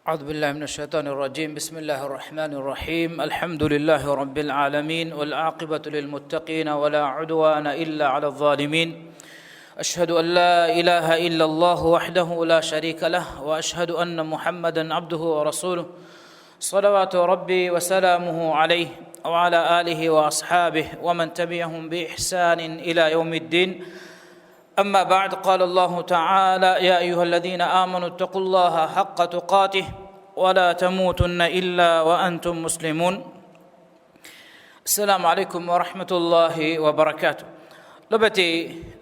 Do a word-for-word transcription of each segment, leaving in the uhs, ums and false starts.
أعوذ بالله من الشيطان الرجيم. بسم الله الرحمن الرحيم. الحمد لله رب العالمين، والعاقبة للمتقين، ولا عدوان إلا على الظالمين. أشهد أن لا إله إلا الله وحده لا شريك له، وأشهد أن محمدا عبده ورسوله، صلوات ربي وسلامه عليه وعلى آله وأصحابه ومن تبعهم بإحسان إلى يوم الدين. أما بعد، قال الله تعالى: يا أيها الذين آمنوا اتقوا الله حق تقاته ولا تموتن إلا وأنتم مسلمون. السلام عليكم ورحمة الله وبركاته. ލޮބުވެތި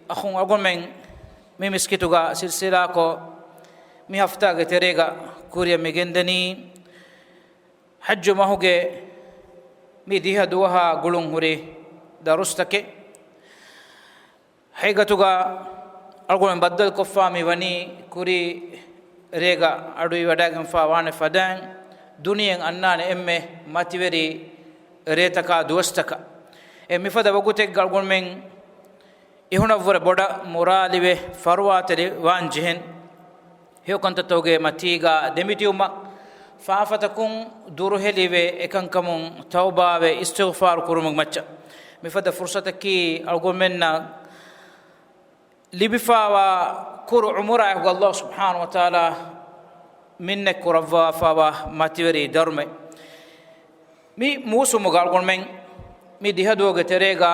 އަޚުން އަޅުގަނޑުމެން މި މިސްކިތުގަ ސިލްސިލާކޮށް މި ހަފްތާގެ ތެރޭގަ ކުރިއަށް މި ގެންދަނީ ޙައްޖު މަހުގެ މި ދިހަ ދުވަހާ ގުޅުން ހުރި ދަރުސްތަކެއް. ހަގީގަތުގަ އަޅުގަނޑު ބައްދަލުކޮށްފަ މި ވަނީ ކުރީ ރޭގަ އަޑުއިވަޑައިގެންފަ ވާނެ ފަދައިން ދުނިޔެއިން އަންނާނެ އެންމެ މަތިވެރި ރޭތަކާ ދުވަސްތަކަށް. އެ މިފަދަ ވަގުތެއްގަ އަޅުގަނޑުމެން އިހުނަށްވުރެ ބޮޑަށް މުރާލިވެ ފަރުވާތެރިވާން ޖެހެން. ހެޔޮކަންތައްތަކުގެ މަތީގަ ދެމިތިއުމަށް ފާފަތަކުން ދުރުހެލިވެ އެކަންކަމުން ތައުބާވެ އިސްތިޣްފާރު ކުރުމުގެ މައްޗަށް. މިފަދަ ފުރުސަތަކީ އަޅުގަނޑުމެންނަށް ލިބިފައިވާ ކުރު ޢުމުރާއެކުގަ ﷲ ސުބްޙާނަހޫ ވަތަޢާލާ މިންނަތް ކުރައްވާފައިވާ މަތިވެރި ދަރުމައެއް. މި މޫސުމުގަ އަޅުގަނޑުމެން މި ދިހަ ދުވަހުގެ ތެރޭގަ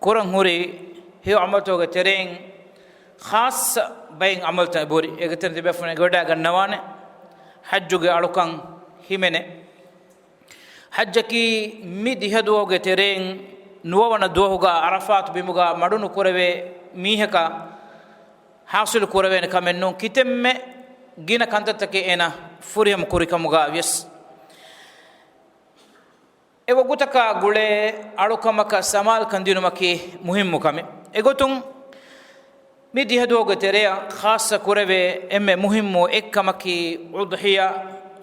ކުރަން ހުރި ހެޔޮ ޢަމަލުތަކުގެ ތެރެއިން ޚާއްޞަ ބައެއް ޢަމަލުތައް އެބަހުރި. އޭގެ ތެރެއިން ތިބޭފުޅުން އެނގިވަޑައިގަންނަވާނެ ޙައްޖުގެ އަޅުކަން ހިމެނޭ. ޙައްޖަކީ މި ދިހަ ދުވަހުގެ ތެރެއިން ނުވަވަނަ ދުވަހުގަ ޢަރަފާތު ބިމުގަ މަޑުނުކުރެވޭ މީހަކަށް ޙާޞިލު ކުރެވޭނެ ކަމެއް ނޫން. ކިތަންމެ ގިނަ ކަންތައްތަކެއް އޭނަ ފުރިހަމަ ކުރިކަމުގަ ވިޔަސް. އެ ވަގުތަކާ ގުޅޭ އަޅުކަމަކަށް ސަމާލުކަން ދިނުމަކީ މުހިއްމު ކަމެއް. އެގޮތުން މި ދިހަ ދުވަހުގެ ތެރެއަށް ޚާއްޞަ ކުރެވޭ އެންމެ މުހިއްމު އެއްކަމަކީ އުޟްޙިޔާ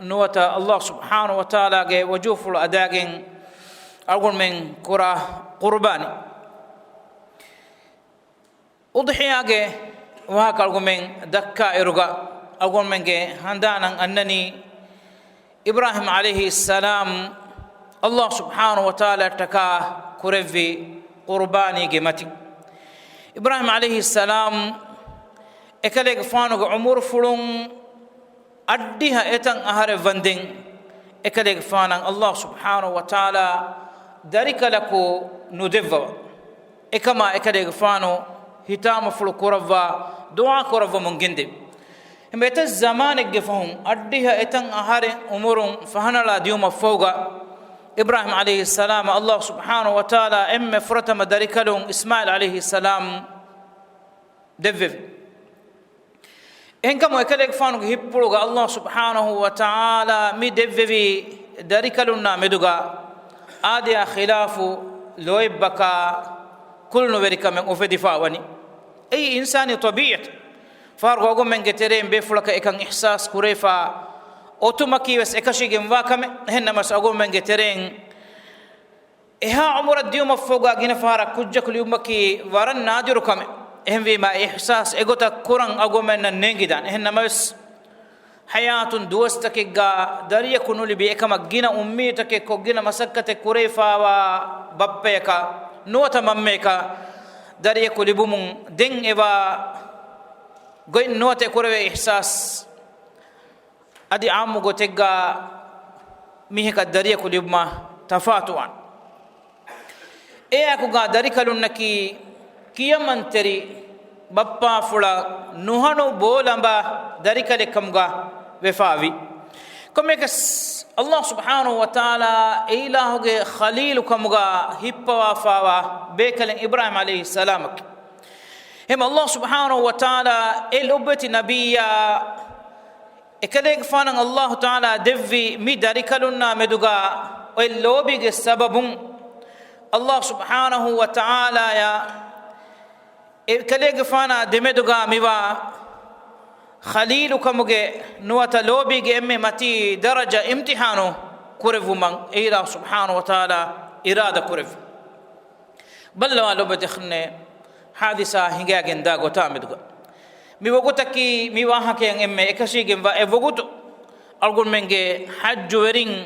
ނުވަތަ ﷲ ސުބްޙާނަހޫ ވަތަޢާލާގެ ވަޖުހުފުޅު އަދާގެން އަޅުގަނޑުމެން ކުރާ ޤުރުބާނީ. އުޟްޙިޔާގެ ވާހަކަ އަޅުގަނޑުމެން ދައްކާ އިރުގަ އަޅުގަނޑުމެންގެ ހަނދާނަށް އަންނަނީ އިބްރާހީމް ޢަލައިހިއްސަލާމް ﷲ ސުބްޙާނަހޫ ވަތަޢާލާއަށްޓަކާ ކުރެއްވި ޤުރުބާނީގެ މަތިން. އިބްރާހީމް ޢަލައިހިއްސަލާމް އެކަލޭގެފާނުގެ ޢުމުރުފުޅުން އަށްޑިހަ އެތަން އަހަރެއް ވަންދެން އެކަލޭގެފާނަށް ﷲ ސުބްޙާނަހޫ ވަތަޢާލާ ދަރިކަލަކު ނުދެއްވަވަ. އެކަމާ އެކަލޭގެފާނު ހިތާމަފުޅު ކުރައްވާ ދުޢާ ކުރައްވަމުން ގެންދެވި. އެހެން އެތައް ޒަމާނެއްގެ ފަހުން އަށްޑިހަ އެތަން އަހަރެއް ޢުމުރުން ފަހަނަޅާ ދިޔުމަށްފަހުގަ އިބްރާހީމް ޢަލައިހިއްސަލާމަށް ﷲ ސުބްޙާނަހޫ ވަތަޢާލާ އެންމެ ފުރަތަމަ ދަރިކަލުން އިސްމާޢީލް ޢަލައިހިއްސަލާމް ދެއްވެވި. އެހެންކަމުން އެކަލޭގެފާނުގެ ހިތްޕުޅުގަ ﷲ ސުބްޙާނަހޫ ވަތަޢާލާ މި ދެއްވެވި ދަރިކަލުންނާ މެދުގަ އާދަޔާ ޚިލާފު ލޯތްބަކާ ކުލުނުވެރިކަމެއް އުފެދިފަ ވަނީ. އެއީ އިންސާނީ ޠަބީޢަތެއް. ފަހަރު އަޅުގަނޑުމެންގެ ތެރެއިން ބޭފުޅަކަށް އެކަން އިޙްސާސް ކުރެވިފަ އޮތުމަކީ ވެސް އެކަށީގެންވާ ކަމެއް. އެހެން ނަމަވެސް އަޅުގަނޑުމެންގެ ތެރެއިން އެހާ ޢުމުރަށް ދިޔުމަށްފަހުގަ ގިނަ ފަހަރަށް ކުއްޖަކު ލިބުމަކީ ވަރަށް ނާދިރު ކަމެއް. އެހެންވީމާ އެ އިޙްސާސް އެގޮތަށް ކުރަން އަޅުގަނޑުމެންނަށް ނޭނގިދާނެ. އެހެން ނަމަވެސް، ޙަޔާތުން ދުވަސްތަކެއްގަ ދަރިޔަކު ނުލިބި އެކަމަށް ގިނަ އުއްމީދުތަކެއްކޮށް ގިނަ މަސައްކަތެއް ކުރެވިފައިވާ ބައްޕަޔަކަށް ނުވަތަ މަންމަޔަކަށް ދަރިޔަކު ލިބުމުން ދެން އެވާ ގޮތް ނުވަތަ އެ ކުރެވޭ އިޙްސާސް އަދި ޢާއްމު ގޮތެއްގަ މީހަކަށް ދަރިޔަކު ލިބުމާ ތަފާތުވާނެ. އެއާއެކުގަ ދަރިކަލުންނަކީ ކިޔަމަންތެރި ބައްޕާފުޅަށް ނުހަނު ބޯލަނބާ ދަރިކަލެއްކަމުގަ ވެފައިވި. ކޮންމެއަކަސް ﷲ ސުބްޙާނަހޫ ވަތަޢާލާ އެއިލާހުގެ ޚަލީލުކަމުގަ ހިއްޕަވާފައިވާ ބޭކަލެއް އިބްރާހީމް ޢަލައިހިއްސަލާމަކީ. އެހެން ﷲ ސުބްޙާނަހޫ ވަތަޢާލާ އެ ލޮބުވެތި ނަބިއްޔާ އެކަލޭގެފާނަށް ﷲ ތަޢާލާ ދެއްވި މި ދަރިކަލުންނާ މެދުގަ އޮތް ލޯބީގެ ސަބަބުން ﷲ ސުބްޙާނަހޫ ވަތަޢާލާޔާ އެކަލޭގެފާނާ ދެމެދުގަ މިވާ ޚަލީލުކަމުގެ ނުވަތަ ލޯބީގެ އެންމެ މަތީ ދަރަޖަ އިމްތިޙާނު ކުރެއްވުމަށް އެއިލާހު ސުބްޙާނަހޫ ވަތަޢާލާ އިރާދަ ކުރެއްވި. ބައްލަވާ ލޮބުވެތި އަޚުންނޭ، ޙާދިސާ ހިނގައިގެން ދާ ގޮތާ މެދުގަ މި ވަގުތަކީ މި ވާހަކައިން އެންމެ އެކަށީގެންވާ އެއް ވަގުތު. އަޅުގަނޑުމެންގެ ޙައްޖުވެރިން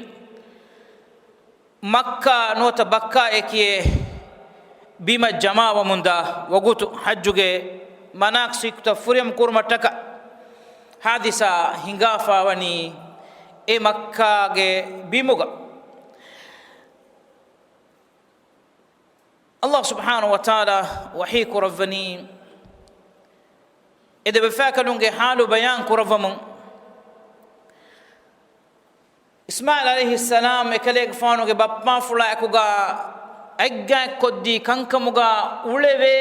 މައްކާ ނުވަތަ ބައްކާއޭ ކިޔޭ ބިމަށް ޖަމާވަމުންދާ ވަގުތު، ޙައްޖުގެ މަނާސިކުތައް ފުރިހަމަ ކުރުމަށްޓަކާ ޙާދިސާ ހިނގާފާވަނީ އެ މައްކާގެ ބިމުގަ. ﷲ ސުބްޙާނަހޫ ވަތަޢާލާ ވަޙީ ކުރައްވަނީ، އެ ދެބަފާކަލުންގެ ޙާލު ބަޔާން ކުރައްވަމުން، އިސްމާޢީލް ޢަލައިހިއްސަލާމް އެކަލޭގެފާނުގެ ބައްޕާފުޅާ އެކުގަ އަތްގާތްކޮށްދީ ކަންކަމުގަ އުޅެވޭ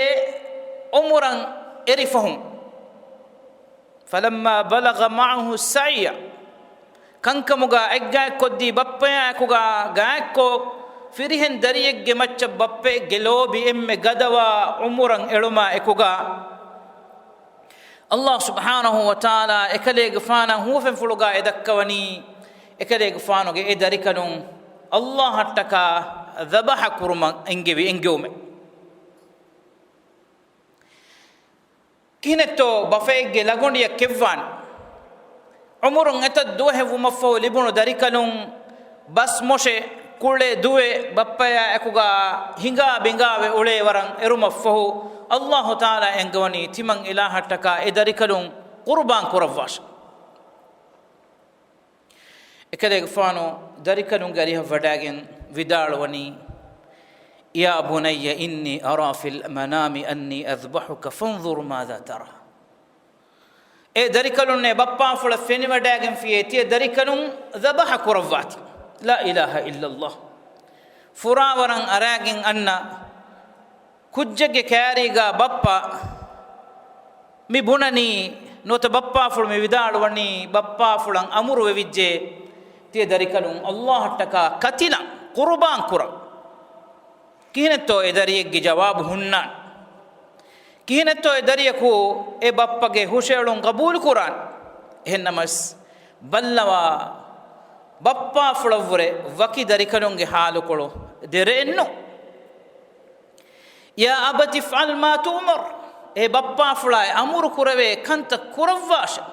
އުމުރަށް އެރިފަހުން. فَلَمَّا بَلَغَ مَعَهُ السَّعْيَ، ކަންކަމުގަ އަތްގާތްކޮށްދީ ބައްޕަޔާއެކުގަ ގާތްކޮށް، ފިރިހެން ދަރިއެއްގެ މައްޗަށް ބައްޕައެއްގެ ލޯބި އެންމެ ގަދަވާ އުމުރަށް އެޅުމާ އެކުގަ، ﷲ ސުބްޙާނަހޫ ވަތަޢާލާ އެކަލޭގެފާނަށް ހުވަފެންފުޅުގަ އެދައްކަވަނީ، އެކަލޭގެފާނުގެ އެ ދަރިކަލުން ﷲ އަށްޓަކާ ޛަބަޙަ ކުރުމަށް އެންގެވި އެންގެވުމެއް. ކިހިނެއްތޯ ބަފައެއްގެ ލަގޮނޑިއަށް ކެއްވާން؟ ޢުމުރުން އެތައް ދުވަހެއް ވުމަށްފަހު ލިބުނު ދަރިކަލުން، ބަސް މޮށެ، ކުޅެ ދުވެ، ބައްޕަޔާ އެކުގަ ހިނގާ ބިނގާވެ އުޅޭ ވަރަށް އެރުމަށްފަހު، ﷲ ތަޢާލާ އެންގަވަނީ ތިމަން އިލާހަށްޓަކާ އެ ދަރިކަލުން ޤުރުބާން ކުރައްވާށި. އެކަލޭގެފާނު ދަރިކަލުންގެ އަރިހަށް ވަޑައިގެން ވިދާޅުވަނީ، يَا بُنَيَّ إِنِّي أَرَىٰ فِي الْمَنَامِ أَنِّي أَذْبَحُكَ فَانظُرْ مَاذَا تَرَىٰ. އޭ ދަރިކަލުންނޭ، ބައްޕާފުޅަށް ފެނިވަޑައިގެންފިޔޭ ތިޔަ ދަރިކަލުން ޛަބަޙަ ކުރައްވާތި. لا إله إلا الله. ފުރާވަރަށް އަރާގެން އަންނަ ކުއްޖެއްގެ ކައިރީގަ ބައްޕަ މި ބުނަނީ، ނުވަތަ ބައްޕާފުޅު މި ވިދާޅުވަނީ، ބައްޕާފުޅަށް އަމުރު ވެވިއްޖެ، ތިޔަ ދަރިކަލުން ﷲ އަށްޓަކާ ކަތިލަން، ޤުރުބާން ކުރަން. ކިހިނެއްތޯ އެ ދަރިއެއްގެ ޖަވާބު ހުންނާން؟ ކިހިނެއްތޯ އެ ދަރިޔަކު އެ ބައްޕަގެ ހުށައެޅުން ޤަބޫލު ކުރާން؟ އެހެންނަމަސް، ބައްލަވާ، ބައްޕާފުޅަށްވުރެ ވަކި ދަރިކަލުންގެ ޙާލުކޮޅު ދެރައެއްނު. يَا أَبَتِ افْعَلْ مَا تُؤْمَرُ. އޭ ބައްޕާފުޅާ، އަމުރު ކުރެވޭ ކަންތައް ކުރައްވާށެ.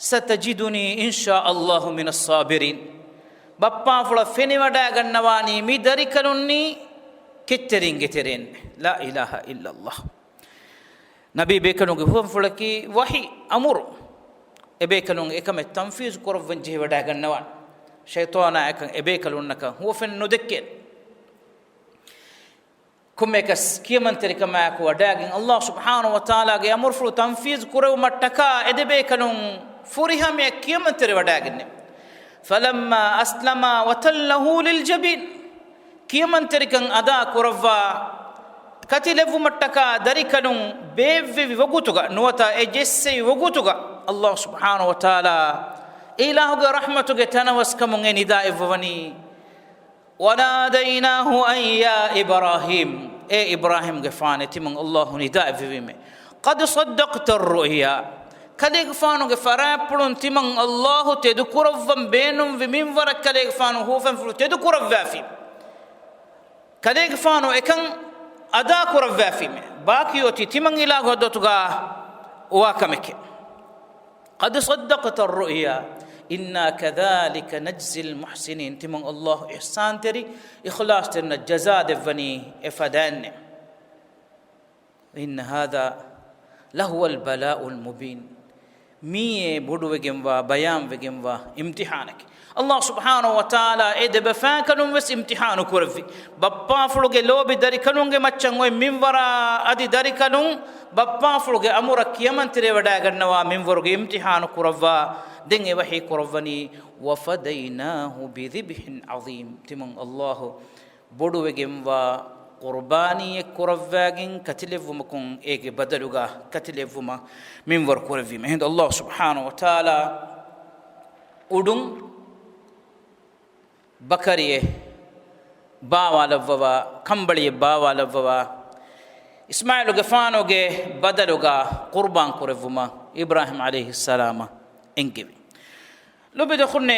سَتَجِدُنِي إِنْ شَاءَ اللَّهُ مِنَ الصَّابِرِينَ. ބައްޕާފުޅަށް ފެނިވަޑައިގަންނަވާނީ މި ދަރިކަލުންނީ ކެތްތެރިންގެ ތެރޭން. لا إله إلا الله. ނަބީ ބޭކަލުންގެ ހުވަފުޅަކީ ވަޙީ އަމުރު. އެބޭކަލުން އެކަމެއް ތަންފީޒު ކުރައްވަން ޖެހިވަޑައިގަންނަވާނެ. ޝައިޠާނާއަކަށް އެބޭކަލުންނަކަށް ހުވަފެން ނުދެއްކޭނެ. ކޮންމެއަކަސް ކިޔަމަންތެރިކަމާއެކު ވަޑައިގެން، ﷲ ސުބްޙާނަހޫ ވަތަޢާލާގެ އަމުރުފުޅު ތަންފީޒު ކުރެވުމަށްޓަކާ އެ ދެބޭކަލުން ފުރިހަމަޔަށް ކިޔަމަންތެރިވަޑައިގެންނެވި. فَلَمَّا أَسْلَمَا وَتَلَّهُ لِلْجَبِينِ. ކިޔަމަންތެރިކަން އަދާ ކުރައްވާ، ކަތިލެއްވުމަށްޓަކާ ދަރިކަލުން ބޭއްވެވި ވަގުތުގަ، ނުވަތަ އެ ޖެއްސެވި ވަގުތުގަ، ﷲ ސުބްޙާނަހޫ ވަތަޢާލާ އެ އިލާހުގެ ރަޙްމަތުގެ ތަނަވަސްކަމުން އެ ނިދާ އެއްވަވަނީ، وَنَادَيْنَاهُ أَن يَا إِبْرَاهِيمُ. އޭ އިބްރާހީމްގެފާނޭ، ތިމަން ﷲ ނިދާ އެއްވެވީމޭ. قَدْ صَدَّقْتَ الرُّؤْيَا. ކަލޭގެފާނުގެ ފަރާތްޕުޅުން ތިމަން ﷲ ތެދުކުރައްވަން ބޭނުންވި މިންވަރަށް ކަލޭގެފާނު ހުވަފެންފުޅު ތެދުކުރައްވާފީ. ކަލޭގެފާނު އެކަން އަދާ ކުރައްވާފީމޭ. ބާކީ އޮތީ ތިމަން އިލާހު ހަޟްރަތުގަ އޮވާ ކަމެކޭ. قَدْ صَدَّقْتَ الرُّؤْيَا إِنَّا كَذَٰلِكَ نَجْزِي الْمُحْسِنِينَ. ތިމަން ﷲ އިޙްސާންތެރި، އިޚްލާޞްތެރިންނަށް ޖަޒާ ދެއްވަނީ އެ ފަދައިންނޭ. وَإِنَّ هَٰذَا لَهُوَ الْبَلَاءُ الْمُبِينُ. މިއީ ބޮޑުވެގެންވާ، ބަޔާންވެގެންވާ އިމްތިޙާނެކޭ. ﷲ ސުބްޙާނަހޫ ވަތަޢާލާ އެ ދެބަފާކަލުން ވެސް އިމްތިޙާނު ކުރެއްވި. ބައްޕާފުޅުގެ ލޯބި ދަރިކަލުންގެ މައްޗަށް އޮތް މިންވަރާ އަދި ދަރިކަލުން ބައްޕާފުޅުގެ އަމުރަށް ކިޔަމަންތެރިވެވަޑައިގަންނަވާ މިންވަރުގެ އިމްތިޙާނު ކުރައްވާ. ދެން އެ ވަޙީ ކުރައްވަނީ، وَفَدَيْنَاهُ بِذِبْحٍ عَظِيمٍ. ތިމަން ﷲ ބޮޑުވެގެންވާ ޤުރުބާނީއެއް ކުރައްވާގެން ކަތިލެއްވުމަކުން އޭގެ ބަދަލުގަ ކަތިލެއްވުމަށް މިންވަރު ކުރެއްވީމަ. އެހިނދު ﷲ ސުބްޙާނަހޫ ވަތަޢާލާ އުޑުން ބަކަރިއެއް ބާވާލައްވަވާ، ކަނބަޅިއެއް ބާވާލައްވަވާ، އިސްމާޢީލުގެފާނުގެ ބަދަލުގަ ޤުރުބާން ކުރެއްވުމަށް އިބްރާހީމް ޢަލައިހިއްސަލާމަށް އެންގެވި. ލޯބިވެތި އަޚުންނޭ،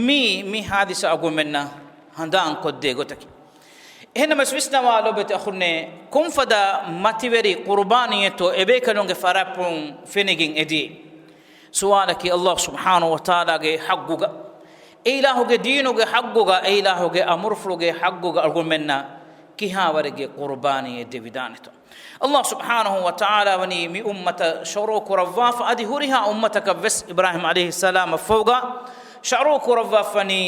މީ، މި ޙާދިސާ އަޅުގަނޑުމެންނަށް ހަނދާން ކޮށްދޭ ގޮތަކީ. އެހެންނަމަވެސް ވިސްނަވާ ލޯބިވެތި އަޚުންނޭ، ކޮންފަދަ މަތިވެރި ޤުރުބާނީއެއްތޯ އެބޭކަލުންގެ ފަރާތްޕުޅުން ފެނިގެން އެދިޔައީ؟ ސުވާލަކީ، ﷲ ސުބްޙާނަހޫ ވަތަޢާލާގެ ޙައްޤުގަ، އެ އިލާހުގެ ދީނުގެ ޙައްޤުގަ، އެ އިލާހުގެ އަމުރުފުޅުގެ ޙައްޤުގަ އަޅުގަނޑުމެންނަށް ކިހާވަރެއްގެ ޤުރުބާނީއެއް ދެވިދާނެތޯ؟ ﷲ ސުބްޙާނަހޫ ވަތަޢާލާ ވަނީ މި އުއްމަތަށް ޝަރުޢު ކުރައްވާފަ، އަދި ހުރިހާ އުއްމަތަކަށް ވެސް އިބްރާހީމް ޢަލައިހިއްސަލާމަށްފަހުގަ ޝަރުޢު ކުރައްވާފަނީ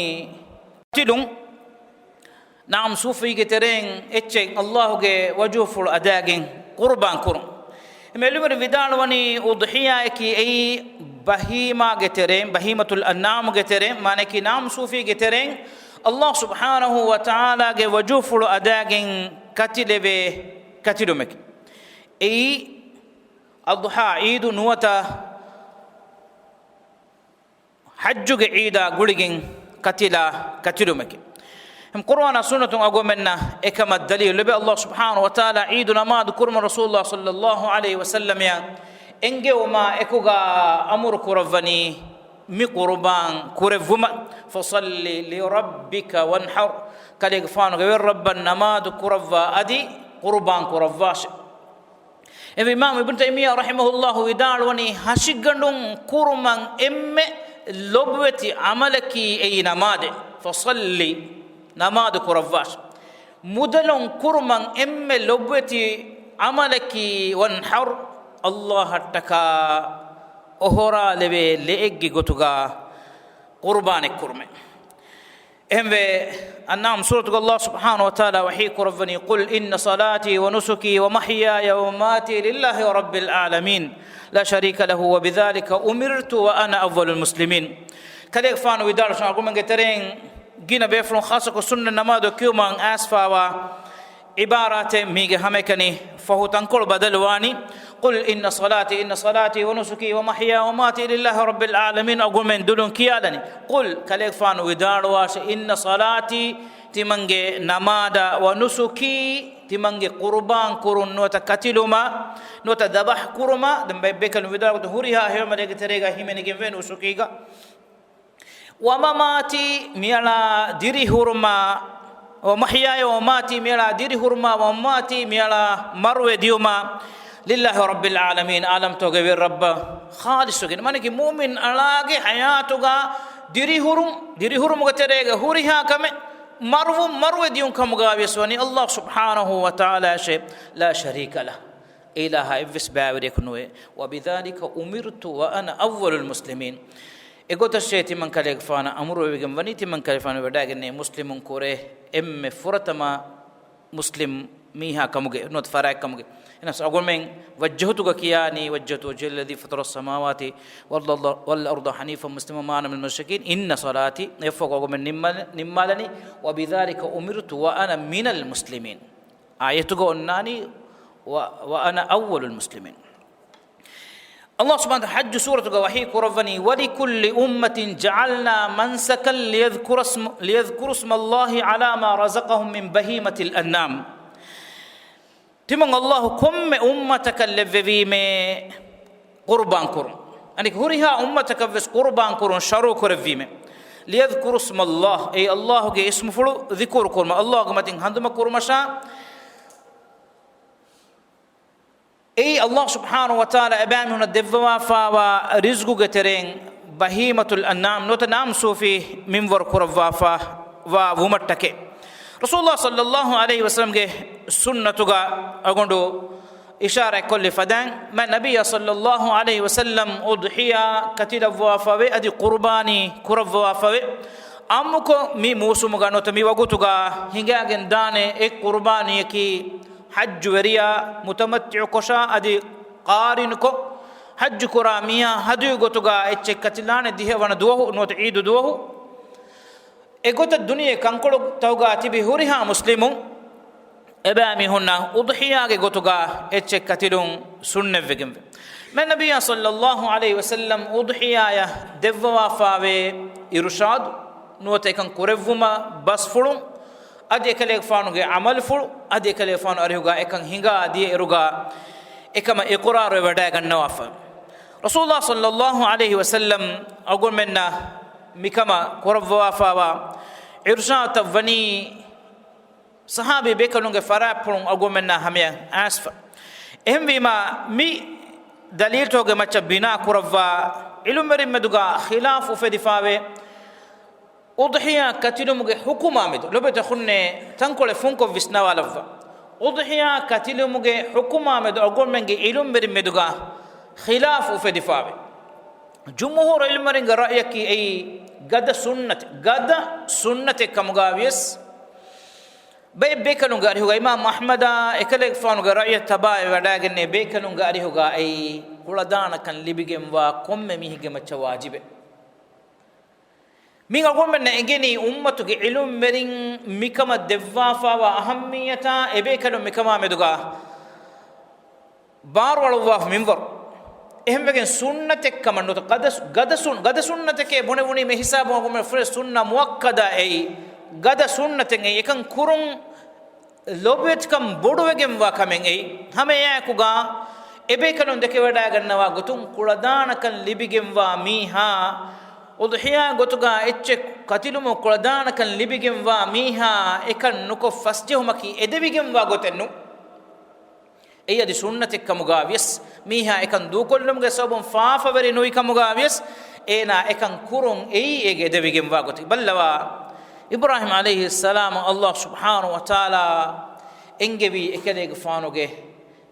ކަތިލުން. ނާމް ސޫފީގެ ތެރެއިން އެއްޗެއް ﷲގެ ވަޖުހުފުޅު އަދާގެން ޤުރުބާން ކުރުން. އެމެ ޢިލްމުވެރިން ވިދާޅުވަނީ، އުޟްޙިޔާއަކީ އެއީ ބަހީމާގެ ތެރެއިން، ބަހީމަތުލް އަންޢާމުގެ ތެރެއިން، މާނައަކީ ނާމް ސޫފީގެ ތެރެއިން ﷲ ސުބްޙާނަހޫ ވަތަޢާލާގެ ވަޖުހުފުޅު އަދާގެން ކަތިލެވޭ ކަތިލުމެކެވެ. އެއީ އަޟްޙާ ޢީދު ނުވަތަ ޙައްޖުގެ ޢީދާ ގުޅިގެން ކަތިލާ ކަތިލުމެކެވެ. އެހެން ޤުރުއާނާ ސުންނަތުން އަޅުގަނޑުމެންނަށް އެކަމަށް ދަލީލު ލިބޭ. ﷲ ސުބްޙާނަހޫ ވަތަޢާލާ ޢީދު ނަމާދު ކުރުމަށް ރަސޫލުﷲ ޞައްލައްލާހު ޢަލައިހި ވަސައްލަމައަށް އެންގެވުމާ އެކުގަ އަމުރު ކުރައްވަނީ މި ޤުރުބާން ކުރެއްވުމަށް، فَصَلِّ لِرَبِّكَ وَانْحَرْ، ކަލޭގެފާނުގެ ވެރިރައްބަށް ނަމާދު ކުރައްވާ އަދި ޤުރުބާން ކުރައްވާށޭ. އެ އިމާމް އިބްނު ތައިމިއްޔާ ރަޙިމަހުﷲ ވިދާޅުވަނީ، ހަށިގަނޑުން ކުރުމަށް އެންމެ ލޮބުވެތި ޢަމަލަކީ އެއީ ނަމާދޭ. فَصَلِّ، ނަމާދު ކުރައްވާށޭ. މުދަލުން ކުރުމަށް އެންމެ ލޮބުވެތި ޢަމަލަކީ، وَانْحَرْ، ﷲއަށްޓަކާ އޮހޮރާލެވޭ ލެއެއްގެ ގޮތުގަ ޤުރުބާނެއް ކުރުމޭ. އެހެންވެ، އަންޢާމް ސޫރަތުގަ ﷲ ސުބްޙާނަހޫ ވަތަޢާލާ ވަޙީ ކުރައްވަނީ، قُلْ إِنَّ صَلَاتِي وَنُسُكِي وَمَحْيَايَ وَمَمَاتِي لِلَّهِ رَبِّ الْعَالَمِينَ لَا شَرِيكَ لَهُ وَبِذَٰلِكَ أُمِرْتُ وَأَنَا أَوَّلُ الْمُسْلِمِينَ. ކަލޭގެފާނު ވިދާޅުވި، އަޅުގަނޑުމެންގެ ތެރެއިން ގިނަ ބޭފުޅުން ޚާއްޞަކޮށް ސުންނަތް ނަމާދު ކިޔުމަށް އައިސްފަވާ ޢިބާރާތެއް މީގެ ހަމައެކަނި ފަހު ތަންކޮޅު ބަދަލުވާނީ، قُلْ إِنَّ صَلَاتِي، إِنَّ صَلَاتِي وَنُسُكِي وَمَحْيَايَ وَمَمَاتِي لِلَّهِ رَبِّ الْعَالَمِينَ. އަޅުގަނޑުމެން ދުލުން ކިޔާލަނީ، قُلْ، ކަލޭގެފާނު ވިދާޅުވާށޭ، إِنَّ صَلَاتِي، ތިމަންގެ ނަމާދާ، وَنُسُكِي، ތިމަންގެ ޤުރުބާން ކުރުން ނުވަތަ ކަތިލުމާ، ނުވަތަ ޛަބަޙް ކުރުމާ، ދެން ބޭކަލުން ވިދާޅުކޮށް ހުރިހާ ހެޔޮ ޢަމަލެއްގެ ތެރޭގަ ހިމެނިގެންވޭ ނުސުކީގަ. وَمَمَاتِي، މިއަޅާ ދިރިހުރުމާ، وَمَحْيَايَ وَمَمَاتِي، މިއަޅާ ދިރިހުރުމާ، وَمَمَاتِي، މިއަޅާ މަރުވެދިޔުމާ، لِلَّهِ رَبِّ الْعَالَمِينَ، ޢާލަމްތަކުގެ ވެރިރައްބަށް ޚާލިޞުވެގެން. މާނައަކީ މުއުމިން އަޅާގެ ޙަޔާތުގަ ދިރިހުރުން، ދިރިހުރުމުގެ ތެރޭގަ ހުރިހާ ކަމެއް މަރުވުން މަރުވެދިޔުން ކަމުގަ ވިޔަސް ވަނީ ﷲ ސުބްޙާނަހޫ ވަތަޢާލާއަށޭ، لَا شَرِيكَ لَهُ. އެއިލާހާ އެއްވެސް ބައިވެރިޔަކު ނުވޭ. وَبِذَٰلِكَ أُمِرْتُ وَأَنَا أَوَّلُ الْمُسْلِمِينَ. އެގޮތަށޭ ތިމަން ކަލޭގެފާނަށް އަމުރުވެވިގެން ވަނީ، ތިމަން ކަލޭގެފާނު ވެޑައިގެންނެވި މުސްލިމުން ކުރެ އެންމެ ފުރަތަމަ މުސްލިމް މީހާ ކަމުގެ، ނުވަތަ ފަރާތް ކަމުގެ. އެހެނަސް އަޅުގަނޑުމެން ވައްޖަހުތުގަ ކިޔާނީ، وَجَّهْتُ وَجْهِيَ لِلَّذِي فَطَرَ السَّمَاوَاتِ وَالْأَرْضَ، وَالْأَرْضَ حَنِيفًا مُسْلِمًا وَمَا أَنَا مِنَ الْمُشْرِكِينَ. إِنَّ صَلَاتِي، އެއަށްފަހު އަޅުގަނޑުމެން ނިންމާ، ނިންމާލަނީ، وَبِذَٰلِكَ أُمِرْتُ وَأَنَا مِنَ الْمُسْلِمِينَ. އާޔަތުގަ އޮންނާނީ، و، وَأَنَا أَوَّلُ الْمُسْلِمِينَ. ﷲ ސުބްޙާނަހޫ ވަތަޢާލާ ޙައްޖު ސޫރަތުގަ ވަޙީ ކުރައްވަނީ، وَلِكُلِّ أُمَّةٍ جَعَلْنَا مَنْسَكًا لِيَذْكُرُوا اسْمَ، لِيَذْكُرُوا اسْمَ اللَّهِ عَلَىٰ مَا رَزَقَهُمْ مِنْ بَهِيمَةِ الْأَنْعَامِ. ތިމަން ﷲ ކޮންމެ އުއްމަތަކަށް ލެއްވެވީމޭ ޤުރުބާން ކުރުން. އަނެއް ހުރިހާ އުއްމަތަކަށް ވެސް ޤުރުބާން ކުރުން ޝަރުޢު ކުރެއްވީމޭ. لِيَذْكُرُوا اسْمَ اللَّهِ، އެއީ ﷲގެ އިސްމުފުޅު ޛިކުރު ކުރުމަށް، ﷲގެ މަތިން ހަނދުމަ ކުރުމަށާ، އެއީ ﷲ ސުބްޙާނަހޫ ވަތަޢާލާ އެބައިމީހުނަށް ދެއްވަވާފާވާ ރިޒްޤުގެ ތެރެއިން ބަހީމަތުލް އަންޢާމް ނުވަތަ ނާމް ސޫފީ މިންވަރު ކުރައްވާފާ ވާ ވުމަށްޓަކައި. ރަސޫލުﷲ ޞައްލައްލާހު ޢަލައިހި ވަސައްލަމްގެ ސުންނަތުގަ އަޅުގަނޑު އިޝާރާތްކޮށްލި ފަދައިން، މާތް ނަބިއްޔާ ޞައްލައްލާހު ޢަލައިހި ވަސައްލަމް އުޟްޙިޔާ ކަތިލައްވާފަވޭ، އަދި ޤުރުބާނީ ކުރައްވާފަވޭ. އާއްމުކޮށް މި މޫސުމުގަ ނުވަތަ މި ވަގުތުގަ ހިނގައިގެން ދާނެ އެއް ޤުރުބާނީއަކީ، ޙައްޖުވެރިޔާ މުތަމައްތިޢުކޮށާ އަދި ޤާރިނުކޮށް، ޙައްޖުކުރާ މީހާ ހަދުޔު ގޮތުގަ އެއްޗެއް ކަތިލާނެ ދިހަވަނަ ދުވަހު ނުވަތަ ޢީދު ދުވަހު. އެގޮތަށް ދުނިޔެ ކަންކޮޅުތަކުގަ ތިބި ހުރިހާ މުސްލިމުން އެބައިމީހުންނަށް އުޟްޙިޔާގެ ގޮތުގަ އެއްޗެއް ކަތިލުން ސުންނަތްވެގެންވޭ. މާތް ނަބިއްޔާ ޞައްލައްލާހު ޢަލައިހި ވަސައްލަމް އުޟްޙިޔާއަށް ދެއްވަވާފާވޭ އިރުޝާދު ނުވަތަ އެކަން ކުރެއްވުމަށް ބަސްފުޅުން، އަދި އެކަލޭގެފާނުގެ ޢަމަލުފުޅު، އަދި އެކަލޭގެފާނު އަރިހުގަ އެކަން ހިނގާ ދިޔައިރުގަ އެކަމަށް އިޤުރާރުވެވަޑައިގަންނަވާފަ. ރަސޫލުﷲ ޞައްލައްލާހު ޢަލައިހި ވަސައްލަމް އަޅުގަނޑުމެންނަށް މިކަމަށް ކުރައްވާފާވާ އިރުޝާދުތައް ވަނީ ޞަޙާބީ ބޭކަލުންގެ ފަރާތްޕުޅުން އަޅުގަނޑުމެންނާ ހަމަޔަށް އައިސްފަ. އެހެންވީމާ، މި ދަލީލްތަކުގެ މައްޗަށް ބިނާ ކުރައްވާ ޢިލްމުވެރިންމެދުގަ ޚިލާފު އުފެދިފާވޭ. އުޟްޙިޔާ ކަތިލުމުގެ ޙުކުމާމެދު ލޮބުވެތި އަޚުންނޭ ތަންކޮޅެއް ފުންކޮށް ވިސްނަވާލައްވާ. އުޟްޙިޔާ ކަތިލުމުގެ ޙުކުމާމެދު އަޅުގަނޑުމެންގެ ޢިލްމުވެރިންމެދުގަ ޚިލާފު އުފެދިފާވޭ. ޖުމްހޫރު ޢިލްމުވެރިންގެ ރައްޔަކީ އެއީ ގަދަ ސުންނަތެއް، ގަދަ ސުންނަތެއް ކަމުގަ ވިޔަސް، ބައެއް ބޭކަލުންގެ އަރިހުގަ އިމާމް އަޙްމަދާ އެކަލޭގެފާނުގެ ރައްޔަށް ތަބާވެވަޑައިގެންނެވި ބޭކަލުންގެ އަރިހުގަ އެއީ ކުޅަދާނަކަން ލިބިގެންވާ ކޮންމެ މީހެއްގެ މައްޗަށް ވާޖިބެއް. މި އަޅުގަނޑުމެންނަށް އެނގެނީ އުއްމަތުގެ ޢިލްމުވެރިން މިކަމަށް ދެއްވާފާވާ އަހައްމިއްޔަތާ އެބޭކަލުން މިކަމާ މެދުގަ ބާރުއަޅުއްވާފަ މިންވަރު. އެހެންވެގެން ސުންނަތެއްކަމަށް ނުވަތަ ގަދަ، ގަދަ ސުން-، ގަދަ ސުންނަތެކޭ ބުނެވުނީމަ އެ ހިސާބުން އަޅުގަނޑުމެން ފުރޭ ސުންނަ މުއައްކަދާ އެއީ ގަދަ ސުންނަތެއް އެއީ އެކަން ކުރުން ލޮބުވެތިކަން ބޮޑުވެގެންވާ ކަމެއް އެއީ. ހަމައެއާއެކުގަ އެބޭކަލުން ދެކެވަޑައިގަންނަވާ ގޮތުން ކުޅަދާނަކަން ލިބިގެންވާ މީހާ، އުޟްޙިޔާ ގޮތުގަ އެއްޗެއް ކަތިލުމުން ކުޅަދާނަކަން ލިބިގެންވާ މީހާ އެކަން ނުކޮށް ފަސްޖެހުމަކީ އެދެވިގެންވާ ގޮތެއް ނޫން. އެއީ އަދި ސުންނަތެއް ކަމުގަ ވިޔަސް، މީހާ އެކަން ދޫކޮށްލުމުގެ ސަބަބުން ފާފަވެރި ނުވި ކަމުގަ ވިޔަސް، އޭނާ އެކަން ކުރުން އެއީ އޭގެ އެދެވިގެންވާ ގޮތެއް. ބައްލަވާ، އިބްރާހީމް ޢަލައިހިއްސަލާމަށް ﷲ ސުބްޙާނަހޫ ވަތަޢާލާ އެންގެވީ އެކަލޭގެފާނުގެ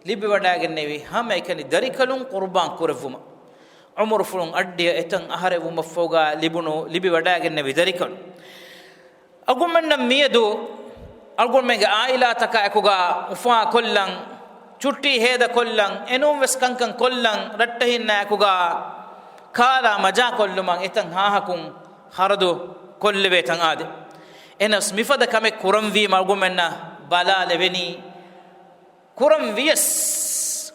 ލިބިވަޑައިގެންނެވި ހަމައެކަނި ދަރިކަލުން ޤުރުބާން ކުރެއްވުމަށް. ޢުމުރުފުޅުން އައްޑިހަ އެތަން އަހަރެއް ވުމަށްފަހުގަ ލިބުނު، ލިބިވަޑައިގެންނެވި ދަރިކަލުން. އަޅުގަނޑުމެންނަށް މިއަދު އަޅުގަނޑުމެންގެ ޢާއިލާތަކާ އެކުގަ އުފާކޮށްލަން، ޗުއްޓީ ހޭދަކޮށްލަން، އެނޫންވެސް ކަންކަން ކޮށްލަން، ރައްޓެހިންނާ އެކުގަ ކާލާ މަޖާކޮށްލުމަށް އެތަން ހާހަކުން ޚަރަދު ކޮށްލެވޭތަން އާދެ. އެހެނަސް މިފަދަ ކަމެއް ކުރަންވީމަ އަޅުގަނޑުމެންނަށް ބަލާލެވެނީ، ކުރަން ވިޔަސް،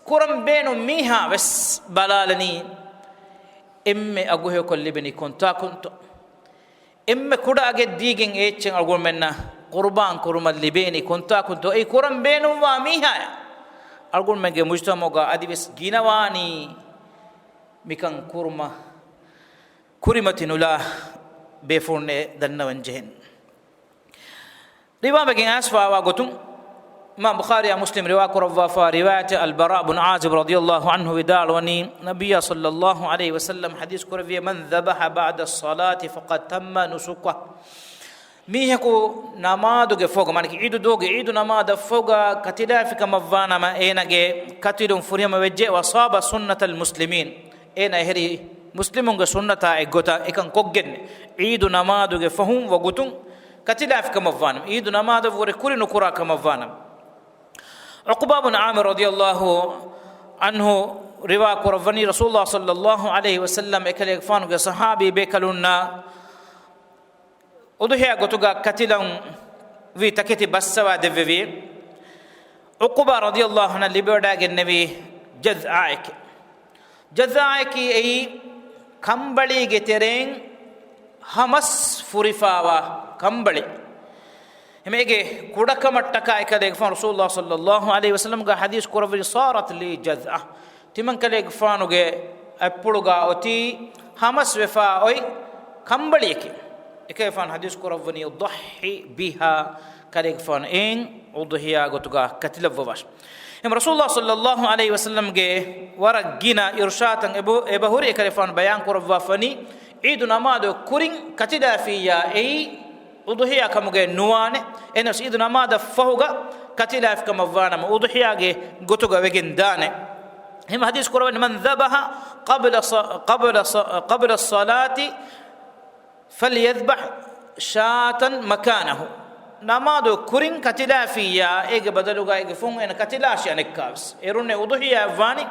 ކުރަން ބޭނުން މީހާ ވެސް ބަލާލަނީ، އެންމެ އަގުހެޔޮކޮށް ލިބެނީ ކޮންތާކުންތޯ؟ އެންމެ ކުޑަ އަގެއް ދީގެން އެ އެއްޗެއް އަޅުގަނޑުމެންނަށް ޤުރުބާން ކުރުމަށް ލިބޭނީ ކޮންތާކުންތޯ؟ އެއީ ކުރަން ބޭނުންވާ މީހާޔަށް. އަޅުގަނޑުމެންގެ މުޖުތަމަޢުގަ އަދިވެސް ގިނަވާނީ މިކަން ކުރުމަށް ކުރިމަތި ނުލާ ބޭފުޅުންނޭ ދަންނަވަން ޖެހެން. ރިވާވެގެން އައިސްފާވާ ގޮތުން، އިމާމް ބުޚާރީއާ މުސްލިމް ރިވާ ކުރައްވާފާ ރިވާޔަތެއް އަލްބަރާ ބުން ޢާޒިބް ރަޟިޔަﷲ ޢަންހު ވިދާޅުވަނީ، ނަބިއްޔާ ޞައްލަﷲ ޢަލައިހި ވަސައްލަމް ޙަދީޘް ކުރެއްވި، من ذبح بعد الصلاة فقد تم نسكه. މީހަކު ނަމާދުގެ ފަހުގަ، މާނަކީ ޢީދު ދުވަހުގެ ޢީދު ނަމާދަށް ފަހުގަ ކަތިލާފި ކަމަށްވާނަމަ، އޭނާގެ ކަތިލުން ފުރިހަމަ ވެއްޖެ، وصاب سنة المسلمين. އޭނާ އެހެރީ މުސްލިމުންގެ ސުންނަތާ އެއްގޮތަށް އެކަން ކޮށްގެން، ޢީދު ނަމާދުގެ ފަހުން ވަގުތުން ކަތިލާފި ކަމަށްވާނަމަ، ޢީދު ނަމާދަށްވުރެ ކުރި ނުކުރާ ކަމަށްވާނަމަ. ޢުޤުބާ ބުން ޢާމިރު ރަޟިޔަﷲ ޢަންހު ރިވާ ކުރައްވަނީ، ރަސޫލުﷲ ޞައްލަﷲ ޢަލައިހި ވަސައްލަމް އެކަލޭގެފާނުގެ ޞަޙާބީ ބޭކަލުންނަށް އުޟުޙިޔާ ގޮތުގަ ކަތިލަން ވީ ތަކެތި ބައްސަވާ ދެއްވެވި. ޢުޤުބާ ރަޟިޔަﷲ ޢަންހަށް ލިބިވަޑައިގެންނެވީ ޖަޛްޢާއެކޭ. ޖަޛްޢާއަކީ އެއީ ކަނބަޅީގެ ތެރެއިން ހަމަސް ފުރިފާވާ ކަނބަޅި. އެހެންވެ އޭގެ ކުޑަކަމަށްޓަކާ އެކަލޭގެފާނު ރަސޫލުﷲ ޞައްލަﷲ ޢަލައިހި ވަސައްލަމްގެ ޙަދީޘް ކުރައްވަނީ، صارت لي جذعة. ތިމަންކަލޭގެފާނުގެ އަތްޕުޅުގަ އޮތީ ހަމަސް ވެފާ އޮތް ކަނބަޅިއެކޭ. އެކަލޭގެފާނު ޙަދީޘް ކުރައްވަނީ، ضح بها، ކަލޭގެފާނު އެއިން އުޟުޙިޔާ ގޮތުގަ ކަތިލައްވަވާށި. އެހެން ރަސޫލުﷲ ޞައްލަﷲ ޢަލައިހި ވަސައްލަމްގެ ވަރަށް ގިނަ އިރުޝާދުތައް އެބަ-، އެބަހުރި އެކަލޭގެފާނު ބަޔާން ކުރައްވާފަނީ، ޢީދު ނަމާދު ކުރިން ކަތިލާފިއްޔާ އެއީ އުޟުޙިޔާ ކަމުގައެއް ނުވާނެ. އެހެނަސް ޢީދު ނަމާދަށް ފަހުގަ ކަތިލާފި ކަމަށްވާނަމަ، އުޟުޙިޔާގެ ގޮތުގަ ވެގެން ދާނެ. އެހެން ޙަދީޘް ކުރައްވަނީ، من ذبح قبل ص-، قبل ص-، قبل الصلاة فليذبح شاة مكانه. ނަމާދު ކުރިން ކަތިލާފިއްޔާ، އޭގެ ބަދަލުގަ އޭގެ ފަހުން އޭނަ ކަތިލާށި އަނެއްކާވެސް. އޭރުންނޭ އުޟުޙިޔާއެއް ވާނީ.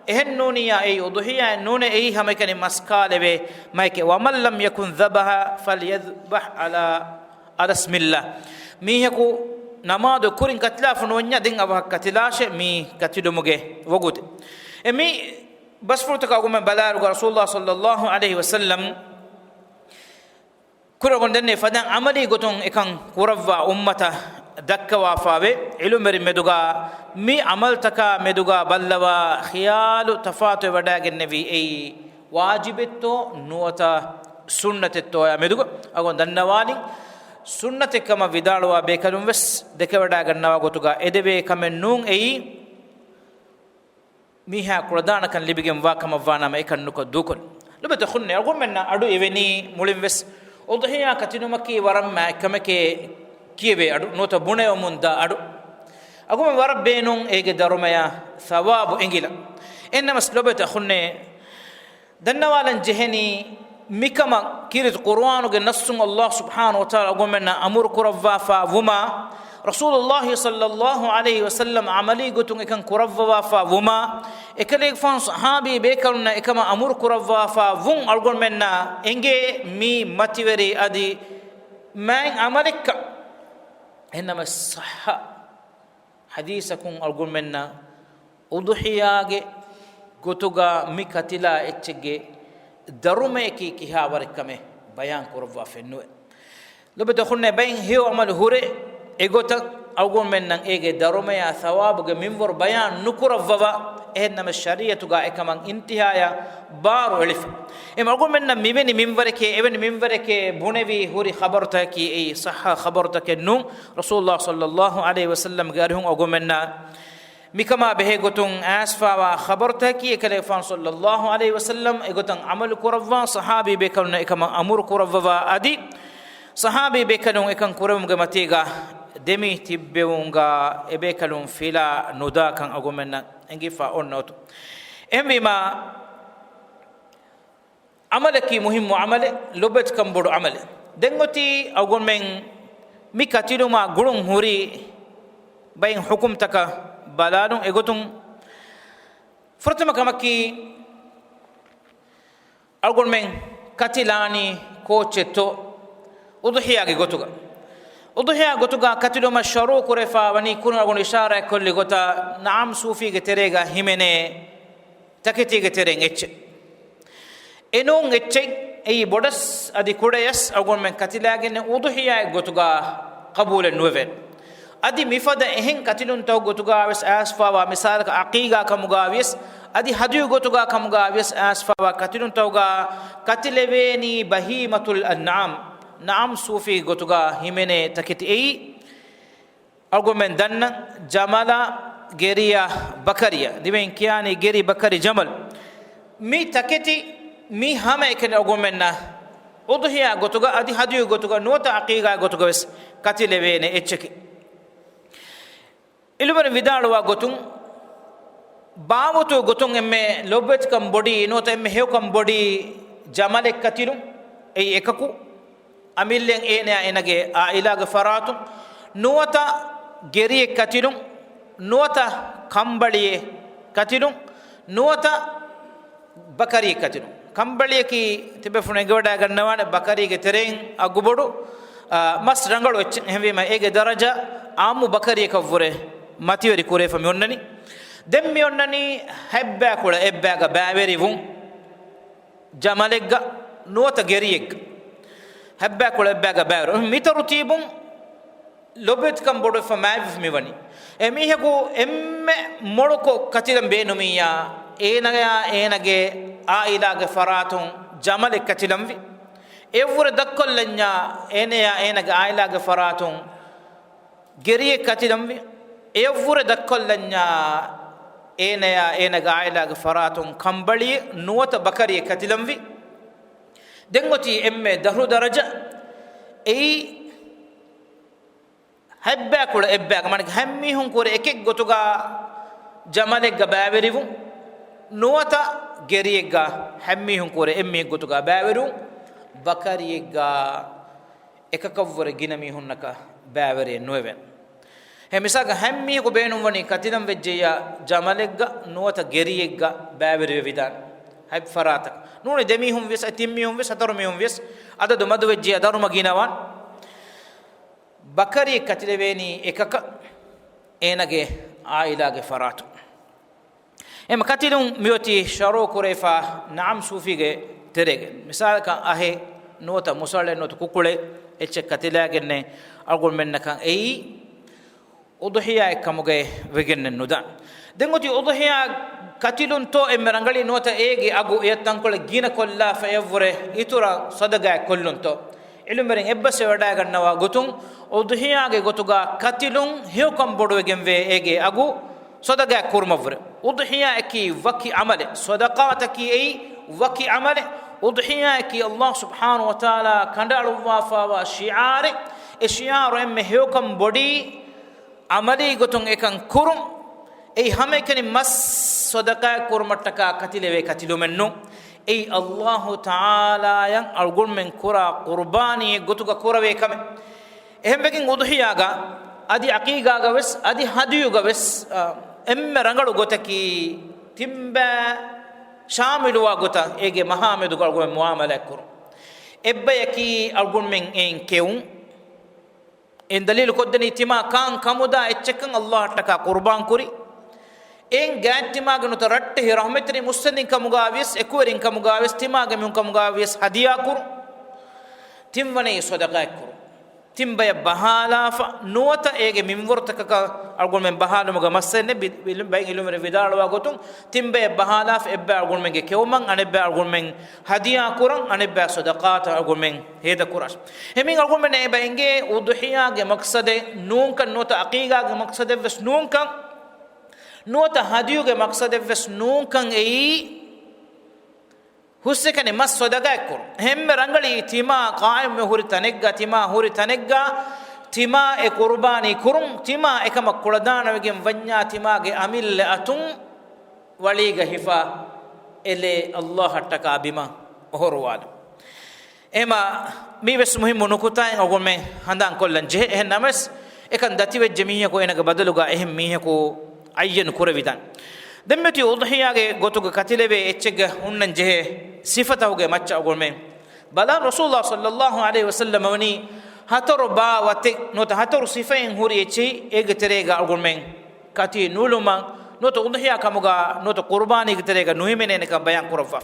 އެހެން ނޫނިއްޔާ އެއީ އުޟުޙިޔާއެއް ނޫނޭ، އެއީ ހަމައެކަނި މަސް ކާލެވޭ މައެކޭ. ومن لم يكن ذبح فليذبح على، على اسم الله. މީހަކު ނަމާދު ކުރިން ކަތިލާފަ ނުވަންޏާ ދެން އަވަހަށް ކަތިލާށޭ، މީ ކަތިލުމުގެ ވަގުތެއް. އެ މި ބަސްފުޅުތަކާ އަޅުގަނޑުމެން ބަލާއިރުގަ ރަސޫލުﷲ ޞައްލަﷲ ޢަލައިހި ވަސައްލަމް ކުރިއަށް އަންނަނީ ފަދަ ޢަމަލީ ގޮތުން އެކަން ކުރައްވާ އުއްމަތަށް ދައްކަވާފާވޭ. ޢިލްމުވެރިން މެދުގަ މި ޢަމަލުތަކާ މެދުގަ ބައްލަވާ ޚިޔާލު ތަފާތުވެވަޑައިގެންނެވީ އެއީ ވާޖިބެއްތޯ ނުވަތަ ސުންނަތެއްތޯޔާ މެދުގަ. އަޅުގަނޑު ދަންނަވާލިން، ސުންނަތެއް ކަމަށް ވިދާޅުވާ ބޭކަލުން ވެސް ދެކެވަޑައިގަންނަވާ ގޮތުގަ އެދެވޭ ކަމެއް ނޫން އެއީ، މީހާ ކުޅަދާނަކަން ލިބިގެން ވާ ކަމަށްވާނަމަ އެކަން ނުކޮށް ދޫކޮށް. ލޮބުވެތި އަޚުންނޭ، އަޅުގަނޑުމެންނަށް އަޑު އެވެނީ މުޅިން ވެސް އުޟުޙިޔާ ކަތިލުމަކީ ވަރަށް މާތް ކަމެކޭ ކިޔެވޭ އަޑު ނުވަތަ ބުނެވެމުން ދާ އަޑު. އަޅުގަނޑުމެން ވަރަށް ބޭނުން އޭގެ ދަރުމަޔާ ޘަވާބު އެނގިލަން. އެހެންނަމަވެސް ލޮބުވެތި އަޚުންނޭ، ދަންނަވާލަން ޖެހެނީ، މިކަމަށް ކީރިތި ޤުރުއާނުގެ ނައްޞުން ﷲ ސުބްޙާނަހޫ ވަތަޢާލާ އަޅުގަނޑުމެންނަށް އަމުރު ކުރައްވާފާ ވުމާ، ރަސޫލުﷲ ޞައްލަﷲ ޢަލައިހި ވަސައްލަމް ޢަމަލީ ގޮތުން އެކަން ކުރައްވަވާފާ ވުމާ، އެކަލޭގެފާނު ޞަޙާބީ ބޭކަލުންނަށް އެކަމަށް އަމުރު ކުރައްވާފާ ވުން އަޅުގަނޑުމެންނަށް އެނގޭ މި މަތިވެރި އަދި މާތް ޢަމަލެއްކަން. އެހެންނަމަވެސް ޞައްޙަ ޙަދީޘަކުން އަޅުގަނޑުމެންނަށް އުޟުޙިޔާގެ ގޮތުގަ މި ކަތިލާ އެއްޗެއްގެ ދަރުމަޔަކީ ކިހާވަރެއްކަމެއް ބަޔާން ކުރައްވާފައެއް ނުވޭ. ލޮބުވެތި އަޚުންނޭ، ބައެއް ހެޔޮ ޢަމަލު ހުރޭ، އެގޮތަށް އަޅުގަނޑުމެންނަށް އޭގެ ދަރުމަޔާ ޘަވާބުގެ މިންވަރު ބަޔާން ނުކުރައްވަވާ، އެހެންނަމަ ޝަރީޢަތުގަ އެކަމަށް އިންތިހާޔަށް ބާރު އެޅިފަ. އެ އަޅުގަނޑުމެންނަށް މިވެނި މިންވަރެކޭ، އެވެނި މިންވަރެކޭ ބުނެވި ހުރި ޚަބަރުތަކަކީ އެއީ ޞައްޙަ ޚަބަރުތަކެއް ނޫން. ރަސޫލުﷲ ޞައްލަﷲ ޢަލައިހި ވަސައްލަމްގެ އަރިހުން އަޅުގަނޑުމެންނަށް މިކަމާ ބެހޭ ގޮތުން އައިސްފާވާ ޚަބަރުތަކަކީ، އެކަލޭގެފާނު ޞައްލަﷲ ޢަލައިހި ވަސައްލަމް އެގޮތަށް ޢަމަލު ކުރައްވާ، ޞަޙާބީ ބޭކަލުންނަށް އެކަމަށް އަމުރު ކުރައްވަވާ އަދި، ޞަޙާބީ ބޭކަލުން އެކަން ކުރެވުމުގެ މަތީގަ ދެމި ތިއްބެވުމުގަ އެބޭކަލުން ފިލާ ނުދާކަން އަޅުގަނޑުމެންނަށް އެނގިފަ އޮންނަ އޮތު. އެހެންވީމާ، ޢަމަލަކީ މުހިއްމު ޢަމަލެއް، ލޮބުވެތިކަން ބޮޑު ޢަމަލެއް. ދެން އޮތީ އަޅުގަނޑުމެން މި ކަތިލުމާ ގުޅުން ހުރި ބައެއް ޙުކުމްތަކަށް ބަލާލުން. އެގޮތުން ފުރަތަމަ ކަމަކީ، އަޅުގަނޑުމެން ކަތިލާނީ ކޯއްޗެއްތޯ؟ އުޟުޙިޔާގެ ގޮތުގަ. އުޟުޙިޔާ ގޮތުގަ ކަތިލުމަށް ޝަރުޢު ކުރެފާ ވަނީ ކުރިން އަޅުގަނޑު އިޝާރާތް ކޮށްލި ގޮތަށް، ނަޢަމް ޞޫފީގެ ތެރޭގަ ހިމެނޭ ތަކެތީގެ ތެރެއިން އެއްޗެއް. އެނޫން އެއްޗެއް އެއީ ބޮޑަސް އަދި ކުޑަޔަސް އަޅުގަނޑުމެން ކަތިލާގެން އުޟުޙިޔާއެއް ގޮތުގަ ޤަބޫލެއް ނުވެވޭނެ. އަދި މިފަދަ އެހެން ކަތިލުންތަކު ގޮތުގަ ވެސް އައިސްފާވާ، މިސާލަކަށް ޢަޤީޤާ ކަމުގަ ވިޔަސް އަދި ހަދުޔު ގޮތުގަ ކަމުގަ ވިޔަސް އައިސްފާވާ ކަތިލުންތަކުގަ ކަތިލެވޭނީ ބަހީމަތުލް އަންޢާމް، ނަޢަމް ޞޫފީ ގޮތުގަ ހިމެނޭ ތަކެތި އެއީ. އަޅުގަނޑުމެން ދަންނަން، ޖަމަލާ، ގެރިޔާ، ބަކަރިޔާ، ދިވެހިން ކިޔާނީ ގެރި، ބަކަރި، ޖަމަލް. މި ތަކެތި މި ހަމައެކަނި އަޅުގަނޑުމެންނަށް އުޟުޙިޔާ ގޮތުގަ އަދި ހަދުޔު ގޮތުގަ ނުވަތަ ޢަޤީޤާ ގޮތުގަ ވެސް ކަތިލެވޭނެ އެއްޗެކޭ. ޢިލްމުވެރިން ވިދާޅުވާ ގޮތުން، ބާވަތު ގޮތުން އެންމެ ލޮބުވެތިކަން ބޮޑީ ނުވަތަ އެންމެ ހެޔޮކަން ބޮޑީ ޖަމަލެއް ކަތިލުން، އެއީ އެކަކު، އަމިއްލައަށް އޭނަޔާ އޭނަގެ ޢާއިލާގެ ފަރާތުން، ނުވަތަ ގެރިއެއް ކަތިލުން، ނުވަތަ ކަނބަޅިއެއް ކަތިލުން، ނުވަތަ ބަކަރިއެއް ކަތިލުން. ކަނބަޅިއަކީ ތިބޭފުޅުން އެނގިވަޑައިގަންނަވާނެ ބަކަރީގެ ތެރެއިން އަގުބޮޑު، އާ، މަސް ރަނގަޅު އެއްޗެއް. އެހެންވީމަ އޭގެ ދަރަޖަ އާއްމު ބަކަރީއަކަށްވުރެ މަތިވެރި ކުރެފަ މި އޮންނަނީ. ދެން މި އޮންނަނީ ހަތްބައިކުޅަ އެއްބައިގަ ބައިވެރިވުން، ޖަމަލެއްގަ ނުވަތަ ގެރިއެއްގަ. ހަތްބައިކުޅަ އެއްބައިގަ ބައިވެރިވުން. މި ތަރުތީބުން ލޮބުވެތިކަން ބޮޑުވެފަ މާތްވެފަ މިވަނީ. އެ މީހަކު އެންމެ މޮޅުކޮށް ކަތިލަން ބޭނުމިއްޔާ، އޭނަޔާ އޭނަގެ އާއިލާގެ ފަރާތުން ޖަމަލެއް ކަތިލަންވި. އެއަށްވުރެ ދަށްކޮށްލަންޏާ، އޭނަޔާ އޭނަގެ އާއިލާގެ ފަރާތުން ގެރިއެއް ކަތިލަންވި. އެއަށްވުރެ ދަށްކޮށްލަންޏާ، އޭނަޔާ އޭނަގެ އާއިލާގެ ފަރާތުން ކަނބަޅިއެއް ނުވަތަ ބަކަރިއެއް ކަތިލަންވި. ދެން އޮތީ އެންމެ ދަށު ދަރަޖަ. އެއީ ހަތްބައިކުޅަ އެއްބައިގަ، މާނައަކީ ހަތްމީހުން ކުރެ އެކެއް ގޮތުގަ ޖަމަލެއްގަ ބައިވެރިވުން، ނުވަތަ ގެރިއެއްގަ ހަތްމީހުން ކުރެ އެއްމީހެއް ގޮތުގަ ބައިވެރިވުން، ބަކަރިއެއްގަ އެކަކަށްވުރެ ގިނަ މީހުންނަކަށް ބައިވެރިއެއް ނުވެވޭނެ. އެ މިސާލަކަށް ހަތްމީހަކު ބޭނުންވަނީ ކަތިލަން ވެއްޖެއްޔާ ޖަމަލެއްގަ ނުވަތަ ގެރިއެއްގަ ބައިވެރިވެވިދާނެ. ހަތް ފަރާތަކަށް ނޫނީ ދެމީހުން ވިޔަސް، އެ ތިން މީހުން ވިޔަސް، ހަތަރު މީހުން ވިޔަސް، އަދަދު މަދުވެއްޖެއްޔާ ދަރުމަ ގިނަވާނެ. ބަކަރިއެއް ކަތިލެވޭނީ އެކަކަށް އޭނަގެ އާއިލާގެ ފަރާތުން. އެމަ ކަތިލުން މިއޮތީ ޝަރުޢު ކުރެވިފަ ނަޢަމް ޞޫފީގެ ތެރޭގަ. މިސާލަކަށް އަހެއް ނުވަތަ މުސައްޅައެއް ނުވަތަ ކުކުޅެއް އެއްޗެއް ކަތިލާގެންނެއް އަޅުގަނޑުމެންނަކަށް އެއީ އުޟުޙިޔާއެއް ކަމުގައި ވެގެންނެއް ނުދާނެ. ދެން އޮތީ އުޟުޙިޔާ ކަތިލުންތޯ އެންމެ ރަނގަޅީ ނުވަތަ އޭގެ އަގު އެޔަށް ތަންކޮޅެއް ގިނަ ކޮށްލާފަ އެއަށްވުރެ އިތުރަށް ޞަދަގާތް ކޮށްލުންތޯ؟ ޢިލްމުވެރިން އެއްބަސްވެވަޑައިގަންނަވާ ގޮތުން، އުޟުޙިޔާގެ ގޮތުގަ ކަތިލުން ހެޔޮކަން ބޮޑުވެގެންވޭ އޭގެ އަގު ޞަދަގާތް ކުރުމަށްވުރެ. އުޟުޙިޔާއަކީ ވަކި ޢަމަލެއް، ޞަދަޤާތަކީ އެއީ ވަކި ޢަމަލެއް. އުޟްޙިޔާއަކީ ﷲ ސުބްޙާނަހޫ ވަތަޢާލާ ކަނޑައަޅުއްވާފައިވާ ޝިޢާރެއް. އެ ޝިޢާރު އެންމެ ހެޔޮކަން ބޮޑީ ޢަމަލީ ގޮތުން އެކަން ކުރުން. އެއީ ހަމައެކަނި މަސް ޞަދަޤާތް ކުރުމަށްޓަކާ ކަތިލެވޭ ކަތިލުމެއް ނޫން. އެއީ ﷲ ތަޢާލާއަށް އަޅުގަނޑުމެން ކުރާ ޤުރުބާނީއެއް ގޮތުގަ ކުރެވޭ ކަމެއް. އެހެންވެގެން އުޟްޙިޔާގަ އަދި ޢަޤީޤާގަ ވެސް އަދި ހަދްޔުގަ ވެސް، އާ، އެންމެ ރަނގަޅު ގޮތަކީ ތިންބައި ޝާމިލުވާ ގޮތަށް އޭގެ މަހާމެދުގަ އަޅުގަނޑުމެން މުޢާމަލާތް ކުރުން. އެއްބަޔަކީ އަޅުގަނޑުމެން އެއިން ކެއުން. އެއިން ދަލީލު ކޮށްދެނީ ތިމާ ކާން ކަމުދާ އެއްޗެއްކަން ﷲއަށްޓަކާ ޤުރުބާން ކުރި. އެއިން ގާތް ތިމާގެ ނުވަތަ ރައްޓެހި ރަޙްމަތްތެރި މުއްސަނދިން ކަމުގާ ވިޔަސް، އެކުވެރިން ކަމުގާ ވިޔަސް، ތިމާގެ މީހުން ކަމުގާ ވިޔަސް ހަދިޔާ ކުރުން. ތިންވަނައީ ޞަދަޤާތް ކުރުން. ތިން ބަޔަށް ބަހާލާފަ ނުވަތަ އޭގެ މިންވަރުތަކަކަށް އަޅުގަނޑުމެން ބަހާލުމުގެ މައްސަލައެއް ނެތް. ބި-، ބި-، ބައެއް ޢިލްމުވެރިން ވިދާޅުވާ ގޮތުން، ތިން ބަޔަށް ބަހާލާފަ އެއްބަޔަށް އަޅުގަނޑުމެންގެ ކެއުމަށް، އަނެއްބަޔަށް އަޅުގަނޑުމެން ހަދިޔާ ކުރަން، އަނެއްބަޔަށް ޞަދަޤާތަށް އަޅުގަނޑުމެން ހޭދަ ކުރާށި. އެހެންވީމަ އަޅުގަނޑުމެންނަށް އެބަ އެނގޭ އުޟްޙިޔާގެ މަޤްޞަދެއް ނޫންކަން ނުވަތަ ޢަޤީޤާގެ މަޤްޞަދެއްވެސް ނޫންކަން ނުވަތަ ހަދްޔުގެ މަޤްޞަދެއްވެސް ނޫންކަން އެއީ ހުސްއެކަނި މަސް ޞަދަޤާތް ކުރުން. އެންމެ ރަނގަޅީ ތިމާ ޤާއިމްވެ ހުރި ތަނެއްގަ، ތިމާ ހުރި ތަނެއްގަ ތިމާ އެ ޤުރުބާނީ ކުރުން. ތިމާ އެކަމަށް ކުޅަދާނަވެގެން ވަންޏާ ތިމާގެ އަމިއްލަ އަތުން ވަޅީގަ ހިފާ އެލޭ ﷲއަށްޓަކާ ބިމަށް އޮހޮރުވާލުން. އެހެންވީމަ މީވެސް މުހިއްމު ނުކުތާއެއް އަޅުގަނޑުމެން ހަނދާން ކޮށްލަން ޖެހޭ. އެހެން ނަމަވެސް، އެކަން ދަތިވެއްޖެ މީހަކު އޭނަގެ ބަދަލުގަ އެހެން މީހަކު ޢައްޔަން ކުރެވިދާނެ. ދެންމެތި އުޟްޙިޔާގެ ގޮތުގަ ކަތިލެވޭ އެއްޗެއްގަ ހުންނަން ޖެހޭ ސިފަތަކުގެ މައްޗަށް އަޅުގަނޑުމެން ބަލާން. ރަސޫލުﷲ ޞައްލައްލާހު ޢަލައިހި ވަސައްލަމަ ވަނީ ހަތަރު ބާވަތެއް ނުވަތަ ހަތަރު ސިފައިން ހުރި އެއްޗެހި އޭގެ ތެރޭގަ އަޅުގަނޑުމެން ކަތި ނުލުމަށް ނުވަތަ އުޟްޙިޔާ ކަމުގަ ނުވަތަ ޤުރުބާނީގެ ތެރޭގަ ނުހިމެނޭނެކަން ބަޔާން ކުރައްވާ.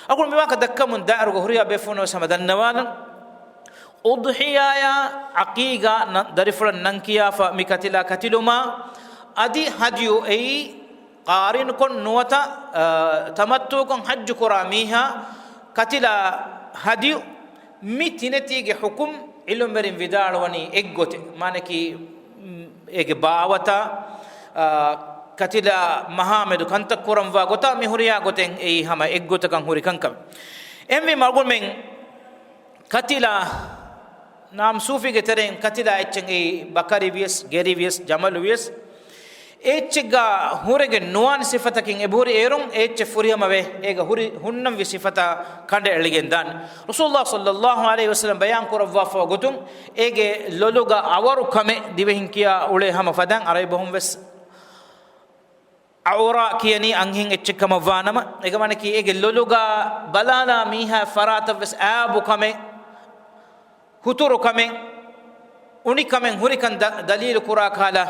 އަޅުގަނޑު މިވާހަކަ ދައްކަމުން ދާއިރުގަ ހުރިހާ ބޭފުޅުން ވެސް ހަމަ ދަންނަވާލަން. އުޟްޙިޔާއާ ޢަޤީޤާ ނަ-، ދަރިފުޅަށް ނަން ކިޔާފަ މި ކަތިލާ ކަތިލުމާ އަދި ހަދްޔު އެއީ ޤާރިނުކޮށް ނުވަތަ، އާ، ތަމައްތުޢުކޮށް ޙައްޖު ކުރާ މީހާ ކަތިލާ ހަދްޔު މި ތިނެތީގެ ޙުކުމް ޢިލްމުވެރިން ވިދާޅުވަނީ އެއްގޮތެއް. މާނައަކީ، މް، އޭގެ ބާވަތާ، އާ، ކަތިލާ މަހާމެދު ކަންތައް ކުރަންވާ ގޮތާ މި ހުރިހާ ގޮތެއް އެއީ ހަމަ އެއްގޮތަކަށް ހުރި ކަންކަމެއް. އެހެންވީމަ އަޅުގަނޑުމެން ކަތިލާ ނާމް ސޫފީގެ ތެރެއިން ކަތިލާ އެއްޗެއް އެއީ ބަކަރި ވިޔަސް، ގެރި ވިޔަސް، ޖަމަލު ވިޔަސް، އެ އެއްޗެއްގަ ހުރެގެން ނުވާނެ ސިފަތަކެއް އެބަހުރި އޭރުން އެ އެއްޗެއް ފުރިހަމަވެ، އޭގަ ހުރި ހުންނަންވި ސިފަތައް ކަނޑައެޅިގެން ދާނެ. ރަސޫލުﷲ ޞައްލައްލާހު ޢަލައިހި ވަސައްލަމަ ބަޔާން ކުރައްވާފަ ގޮތުން އޭގެ ލޮލުގަ އަވަރު ކަމެއް ދިވެހިން ކިޔާ އުޅޭ ހަމަ ފަދައިން ޢަރަބި ބަހުން ވެސް ޢައުރާ ކިޔަނީ އަންހެން އެއްޗެއް ކަމަށްވާނަމަ، އެގަމަނަކީ އޭގެ ލޮލުގަ ބަލާލާ މީހާ ފަރާތަށް ވެސް އާބު ކަމެއް، ހުތުރު ކަމެއް، އުނި ކަމެއް ހުރިކަން ދަ-، ދަލީލު ކުރާ ކަހަލަ،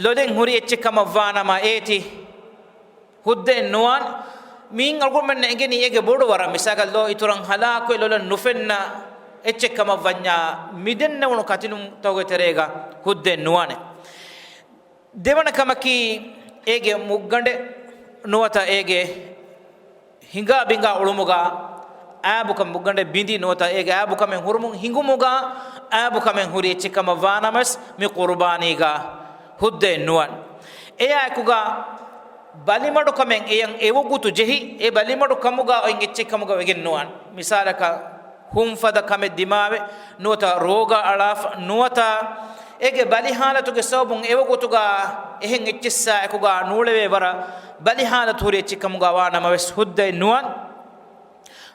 ލޮލެއް ހުރި އެއްޗެއް ކަމަށްވާނަމަ އޭތި ހުއްދައެއް ނުވާން. މީން އަޅުގަނޑުމެންނަށް އެނގެނީ އޭގެ ބޮޑު ވަރަށް، މިސާލަކަށް ލޯ އިތުރަށް ހަލާކުވެ ލޮލަށް ނުފެންނަ އެއްޗެއް ކަމަށްވަންޏާ، މިދެންނެވުނު ކަތިލުންތަކުގެ ތެރޭގަ ހުއްދައެއް ނުވާނެ. ދެވަނަ ކަމަކީ، އޭގެ މުއްގަނޑެއް ނުވަތަ އޭގެ ހިނގާ ބިނގާ އުޅުމުގަ އާބުކަން، މުއްގަނޑެއް ބިނދި ނުވަތަ އޭގެ އާބުކަމެއް ހުރުމުން ހިނގުމުގަ އާބުކަމެއް ހުރި އެއްޗެއް ކަމަށް ވާނަމަވެސް، މި ޤުރުބާނީގަ ހުއްދައެއް ނުވާނެ. އެއާ އެކުގަ ބަލިމަޑުކަމެއް އެޔަށް އެވަގުތު ޖެހި، އެ ބަލިމަޑު ކަމުގަ އޮތް އެއްޗެއް ކަމުގަ ވެގެން ނުވާނެ. މިސާލަކަށް، ހުންފަދަ ކަމެއް ދިމާވެ، ނުވަތަ ރޯގާ އަޅާފަ، ނުވަތަ އޭގެ ބަލި ހާލަތުގެ ސަބަބުން އެވަގުތުގަ އެހެން އެއްޗިއްސާ އެކުގަ ނޫޅެވޭ ވަރަށް ބަލި ހާލަތު ހުރި އެއްޗެއް ކަމުގަ ވާނަމަވެސް ހުއްދައެއް ނުވާން.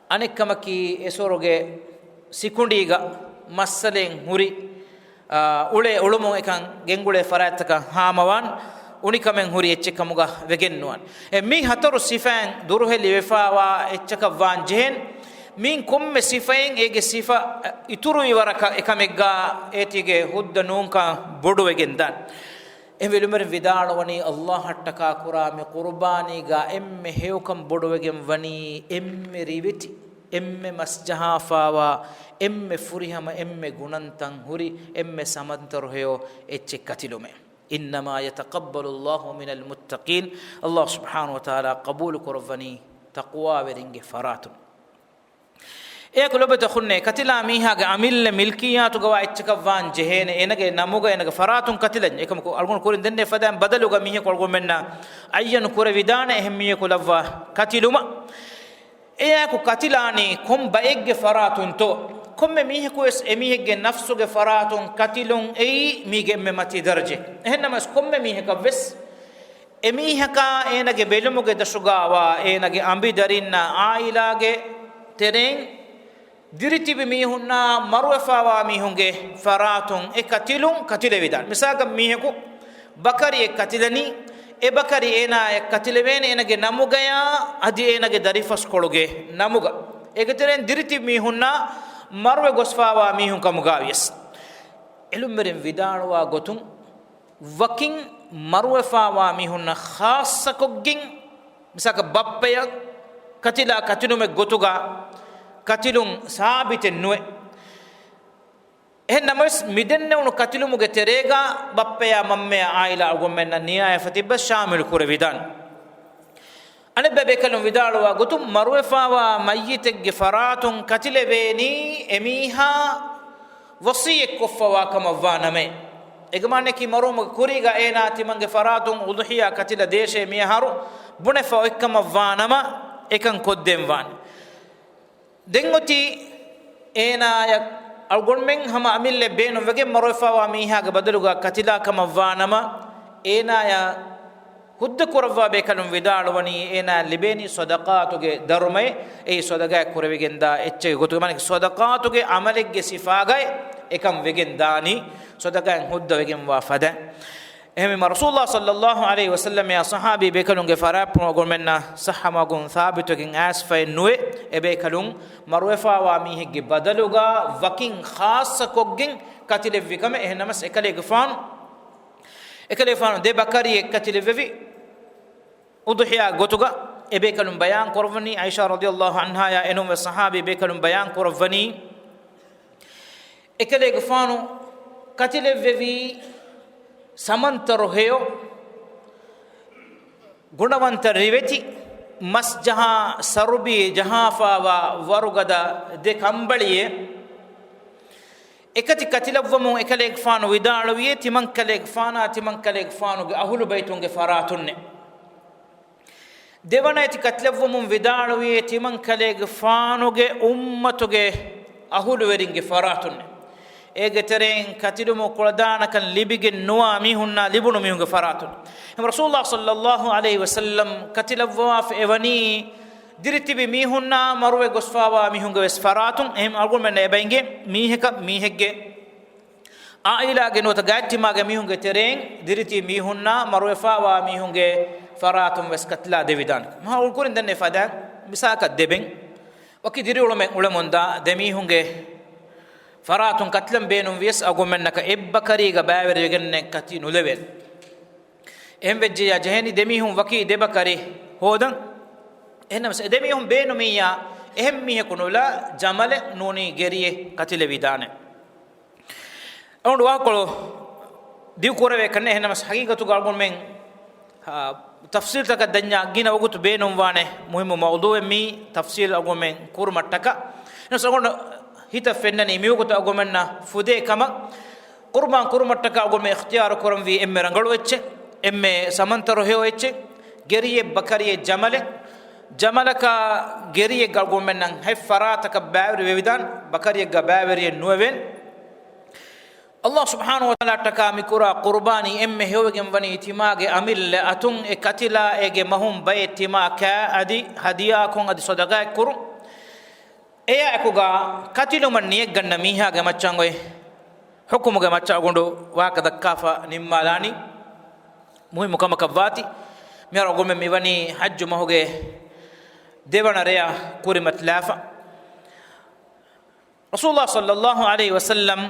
އަނެއްކަމަކީ، އެސޮރުގެ ސިކުނޑީގަ މައްސަލައެއް ހުރި، އާ، އުޅޭ އުޅުމުން އެކަން ގެންގުޅޭ ފަރާތްތަކަށް ހާމަވާން، އުނިކަމެއް ހުރި އެއްޗެއް ކަމުގަ ވެގެން ނުވާން. އެ މި ހަތަރު ސިފައިން ދުރުހެލި ވެފާވާ އެއްޗަކަށް ވާން ޖެހޭން. މިއިން ކޮންމެ ސިފައެއް އޭގެ ސިފަ އިތުރުވި ވަރަކަށް އެކަމެއްގަ އޭތީގެ ހުއްދަ ނޫންކަން ބޮޑުވެގެން ދާން. އެހެންވެ ޢިލްމުވެރިން ވިދާޅުވަނީ، ﷲ އަށްޓަކާ ކުރާ މި ޤުރުބާނީގަ އެންމެ ހެޔޮކަން ބޮޑުވެގެން ވަނީ އެންމެ ރިވެތި، އެންމެ މަސްޖަހާފާވާ، އެންމެ ފުރިހަމަ، އެންމެ ގުނަންތައް ހުރި، އެންމެ ސަމަންތަރު ހެޔޮ އެއްޗެއް ކަތިލުމޭ. إنما يتقبل الله من المتقين. ﷲ ސުބްޙާނަހޫ ވަތަޢާލާ ޤަބޫލު ކުރައްވަނީ ތަޤްވާވެރިންގެ ފަރާތުން. އެއަކު ލޮބުވެތި އަޚުންނޭ، ކަތިލާ މީހާގެ އަމިއްލަ މިލްކިއްޔާތުގަވާ އެއްޗަކަށް ވާން ޖެހޭނެ، އޭނަގެ ނަމުގަ އޭނަގެ ފަރާތުން ކަތިލަން. އެކަމަކު އަޅުގަނޑު ކުރިން ދެންނެވި ފަދައިން ބަދަލުގަ މީހަކު އަޅުގަނޑުމެންނަށް އައްޔަނު ކުރެވިދާނެ އެހެން މީހަކު ލައްވާ ކަތިލުމަށް. އެއާއެކު ކަތިލާނީ ކޮން ބައެއްގެ ފަރާތުންތޯ؟ ކޮންމެ މީހަކުވެސް އެމީހެއްގެ ނަފްސުގެ ފަރާތުން ކަތިލުން އެއީ މީގެ އެންމެ މަތީ ދަރަޖަ. އެހެންނަމަވެސް ކޮންމެ މީހަކަށްވެސް އެމީހަކާ އޭނަގެ ބެލުމުގެ ދަށުގާވާ އޭނަގެ އަނބިދަރިންނާ އާއިލާގެ ތެރެއިން ދިރިތިބި މީހުންނާ މަރުވެފާވާ މީހުންގެ ފަރާތުން އެ ކަތިލުން ކަތިލެވިދާނެ. މިސާލަކަށް މީހަކު ބަކަރިއެއް ކަތިލަނީ، އެ ބަކަރި އޭނާއަށް ކަތިލެވޭނެ އޭނަގެ ނަމުގަޔާ އަދި އޭނަގެ ދަރިފަސްކޮޅުގެ ނަމުގަ. އޭގެ ތެރެއިން ދިރިތިބި މީހުންނާ މަރުވެ ގޮސްފާވާ މީހުން ކަމުގަވިޔަސް. އެލުމްވެރިން ވިދާޅުވާ ގޮތުން ވަކިން މަރުވެފާވާ މީހުންނަށް ޚާއްޞަކޮށްގެން، މިސާލަކަށް ބައްޕަޔަށް ކަތިލާ ކަތިލުމެއް ގޮތުގަ ކަތިލުން ސާބިތެއް ނުވޭ. އެހެން ނަމަވެސް، މިދެންނެވުނު ކަތިލުމުގެ ތެރޭގަ ބައްޕަޔާ މަންމަޔާ އާއިލާ އަޅުގަނޑުމެންނަށް ނިޔާޔަށް ފަތިއްބަސް ޝާމިލު ކުރެވިދާނެ. އަނެއްބައި ބޭކަލުން ވިދާޅުވާ ގޮތުން، މަރުވެފާވާ މައްޔިތެއްގެ ފަރާތުން ކަތިލެވޭނީ އެމީހާ ވަޞިއްޔަތްކޮށްފަވާ ކަމަށްވާ ނަމައެއް. އޭގެ މާނައަކީ، މަރުވުމުގެ ކުރީގަ އޭނާ ތިމަންގެ ފަރާތުން އުޟުޙިޔާ ކަތިލަ ދޭށޭ މިއަހަރު ބުނެފަ އޮތްކަމަށްވާ ނަމަ، އެކަން ކޮށްދޭން ވާނެ. ދެން އޮތީ އޭނާޔަށް އަޅުގަނޑުމެން ހަމަ އަމިއްލަ ބޭނުންވެގެން މަރުވެފާވާ މީހާގެ ބަދަލުގަ ކަތިލާ ކަމަށްވާ ނަމަ، އޭނާޔަށް ހުއްދަ ކުރައްވާ ބޭކަލުން ވިދާޅުވަނީ، އޭނާ ލިބޭނީ ޞަދަޤާތުގެ ދަރުމައެއް، އެއީ ޞަދަޤާތް ކުރެވިގެންދާ އެއްޗެއް ގޮތުގަ، މާނައަކީ ޞަދަޤާތުގެ ޢަމަލެއްގެ ސިފާގައި އެކަން ވެގެން ދާނީ، ޞަދަޤާތް ހުއްދަވެގެންވާ ފަދަ. އެހެންވީމަ، ރަސޫލާ ޞައްލައްލާހު ޢަލައިހި ވަސައްލަމް އެ ޞަޙާބީ ބޭކަލުންގެ ފަރާތްޕުޅު އަޅުގަނޑުމެންނަށް ޞައްޙަ މަގުން ސާބިތުވެގެން އައިސްފައެއް ނުވޭ. އެ ބޭކަލުން މަރުވެފާވާ މީހެއްގެ ބަދަލުގަ ވަކިން ޚާއްޞަކޮށްގެން ކަތިލެއްވި ކަމެއް. އެހެން ނަމަވެސް، އެކަލޭގެފާނު، އެކަލޭގެފާނު ދެ ބަކަރިއެއް ކަތިލެއްވެވި އުޟުޙިޔާ ގޮތުގަ. އެ ބޭކަލުން ބަޔާން ކުރައްވަނީ، ޢާއިޝާ ރަޟިޔައްލާހު ޢަންހާޔާ އެނޫންވެސް ޞަޙާބީ ބޭކަލުން ބަޔާން ކުރައްވަނީ، އެކަލޭގެފާނު ކަތިލެއްވެވީ ސަމަންތަރު ހެޔޮ، ގުނަވަންތަ ރިވެތި، މަސް ޖަހާ ސަރުބީ ޖަހާފާވާ ވަރުގަދަ ދެ ކަނބަޅިއެއް. އެކަތި ކަތިލައްވަމުން އެކަލޭގެފާނު ވިދާޅުވިއޭ، ތިމަންކަލޭގެފާނާ ތިމަންކަލޭގެފާނުގެ އަހުލު ބައިތުންގެ ފަރާތުންނޭ. ދެވަނަ އެތި ކަތިލައްވަމުން ވިދާޅުވިއޭ، ތިމަންކަލޭގެފާނުގެ އުއްމަތުގެ އަހުލުވެރިންގެ ފަރާތުންނޭ. އޭގެ ތެރެއިން ކަތިލުމު ކުޅަދާނަކަން ލިބިގެން ނުވާ މީހުންނާ ލިބުނު މީހުންގެ ފަރާތުން. އެހެން ރަސޫލާ ޞައްލައްލާހު ޢަލައިހި ވަސައްލަމް ކަތިލައްވަވާފަ އެވަނީ ދިރިތިބި މީހުންނާ މަރުވެ ގޮސްފާވާ މީހުންގެ ވެސް ފަރާތުން. އެހެން އަޅުގަނޑުމެންނަށް އެބައިނގޭ މީހަކަށް މީހެއްގެ އާއިލާގެ ނުވަތަ ގާތްތިމާގެ މީހުންގެ ތެރެއިން ދިރިތި މީހުންނާ މަރުވެފާވާ މީހުންގެ ފަރާތުން ވެސް ކަތިލާ ދެވިދާނެ. މާ އުޅުކުރިން ދެންނެ ފަދަ މިސާލަކަށް ދެބެން ވަކި ދިރިއުޅުމެއް އުޅެމުންދާ ދެ މީހުންގެ ފަރާތުން ކަތިލަން ބޭނުން ވިޔަސް އަގުމެންނަކަށް އެއްބަކަރީގަ ބައިވެރިވެގެންނެއް ކަތި ނުލެވޭނެ. އެހެން ވެއްޖެޔާ ޖެހެނީ ދެ މީހުން ވަކި ދެ ބަކަރި ހޯދަން. އެހެންނަމަސް އެ ދެ މީހުން ބޭނުމިއްޔާ އެހެން މީހަކު ނުލާ ޖަމަލެއް ނޫނީ ގެރިއެއް ކަތިލެވިދާނެ. އަޅުގަނޑު ވާހަކަކޮޅު ދިގު ކުރެވޭ ކަންނޭ. އެހެންނަމަސް ހަގީގަތުގަ އަޅުގަނޑުމެން، އާ، ތަފްސީލްތަކަށް ދަންޏާ ގިނަ ވަގުތު ބޭނުންވާނެ މުހިއްމު މައުޟޫއެއް މީ. ތަފްސީލް އަޅުގަނޑުމެން ކުރުމަށްޓަކާ، އެހެންނަމަސް އަޅުގަނޑު ހިތަށް ފެންނަނީ މިވަގުތު އަޅުގަނޑުމެންނަށް ފުދޭ ކަމަށް. ޤުރުބާން ކުރުމަށްޓަކާ އަޅުގަނޑުމެން އިޚްތިޔާރު ކުރަންވީ އެންމެ ރަނގަޅު އެއްޗެއް، އެންމެ ސަމަންތަރު ހެޔޮ އެއްޗެއް، ގެރިއެއް ބަކަރިއެއް ޖަމަލެއް. ޖަމަލަކާ ގެރިއެއްގަ އަޅުގަނޑުމެންނަށް ހަތް ފަރާތަކަށް ބައިވެރި ވެވިދާނެ، ބަކަރިއެއްގަ ބައިވެރިއެއް ނުވެވޭނެ. ﷲ ސުބްޙާނަހޫ ވަތަޢާލާއަށްޓަކާ މިކުރާ ޤުރުބާނީ އެންމެ ހެޔޮވެގެން ވަނީ ތިމާގެ އަމިއްލަ އަތުން އެ ކަތިލާ އޭގެ މަހުން ބައެއް ތިމާ ކާ އަދި ހަދިޔާކޮށް އަދި ޞަދަޤާތް ކުރުން. އެއާއެކުގަ ކަތިލުމަށް ނިޔަތްގަންނަ މީހާގެ މައްޗަށް އޮތް ޙުކުމުގެ މައްޗަށް އަޅުގަނޑު ވާހަކަ ދައްކާފަ ނިންމާލާނީ. މުހިއްމު ކަމަކަށް ވާތީ، މިހާރު އަޅުގަނޑުމެން މިވަނީ ޙައްޖު މަހުގެ ދެވަނަ ރެޔަށް ކުރިމަތިލާފަ. ރަސޫލާ ޞައްލައްލާހު ޢަލައިހި ވަސައްލަމް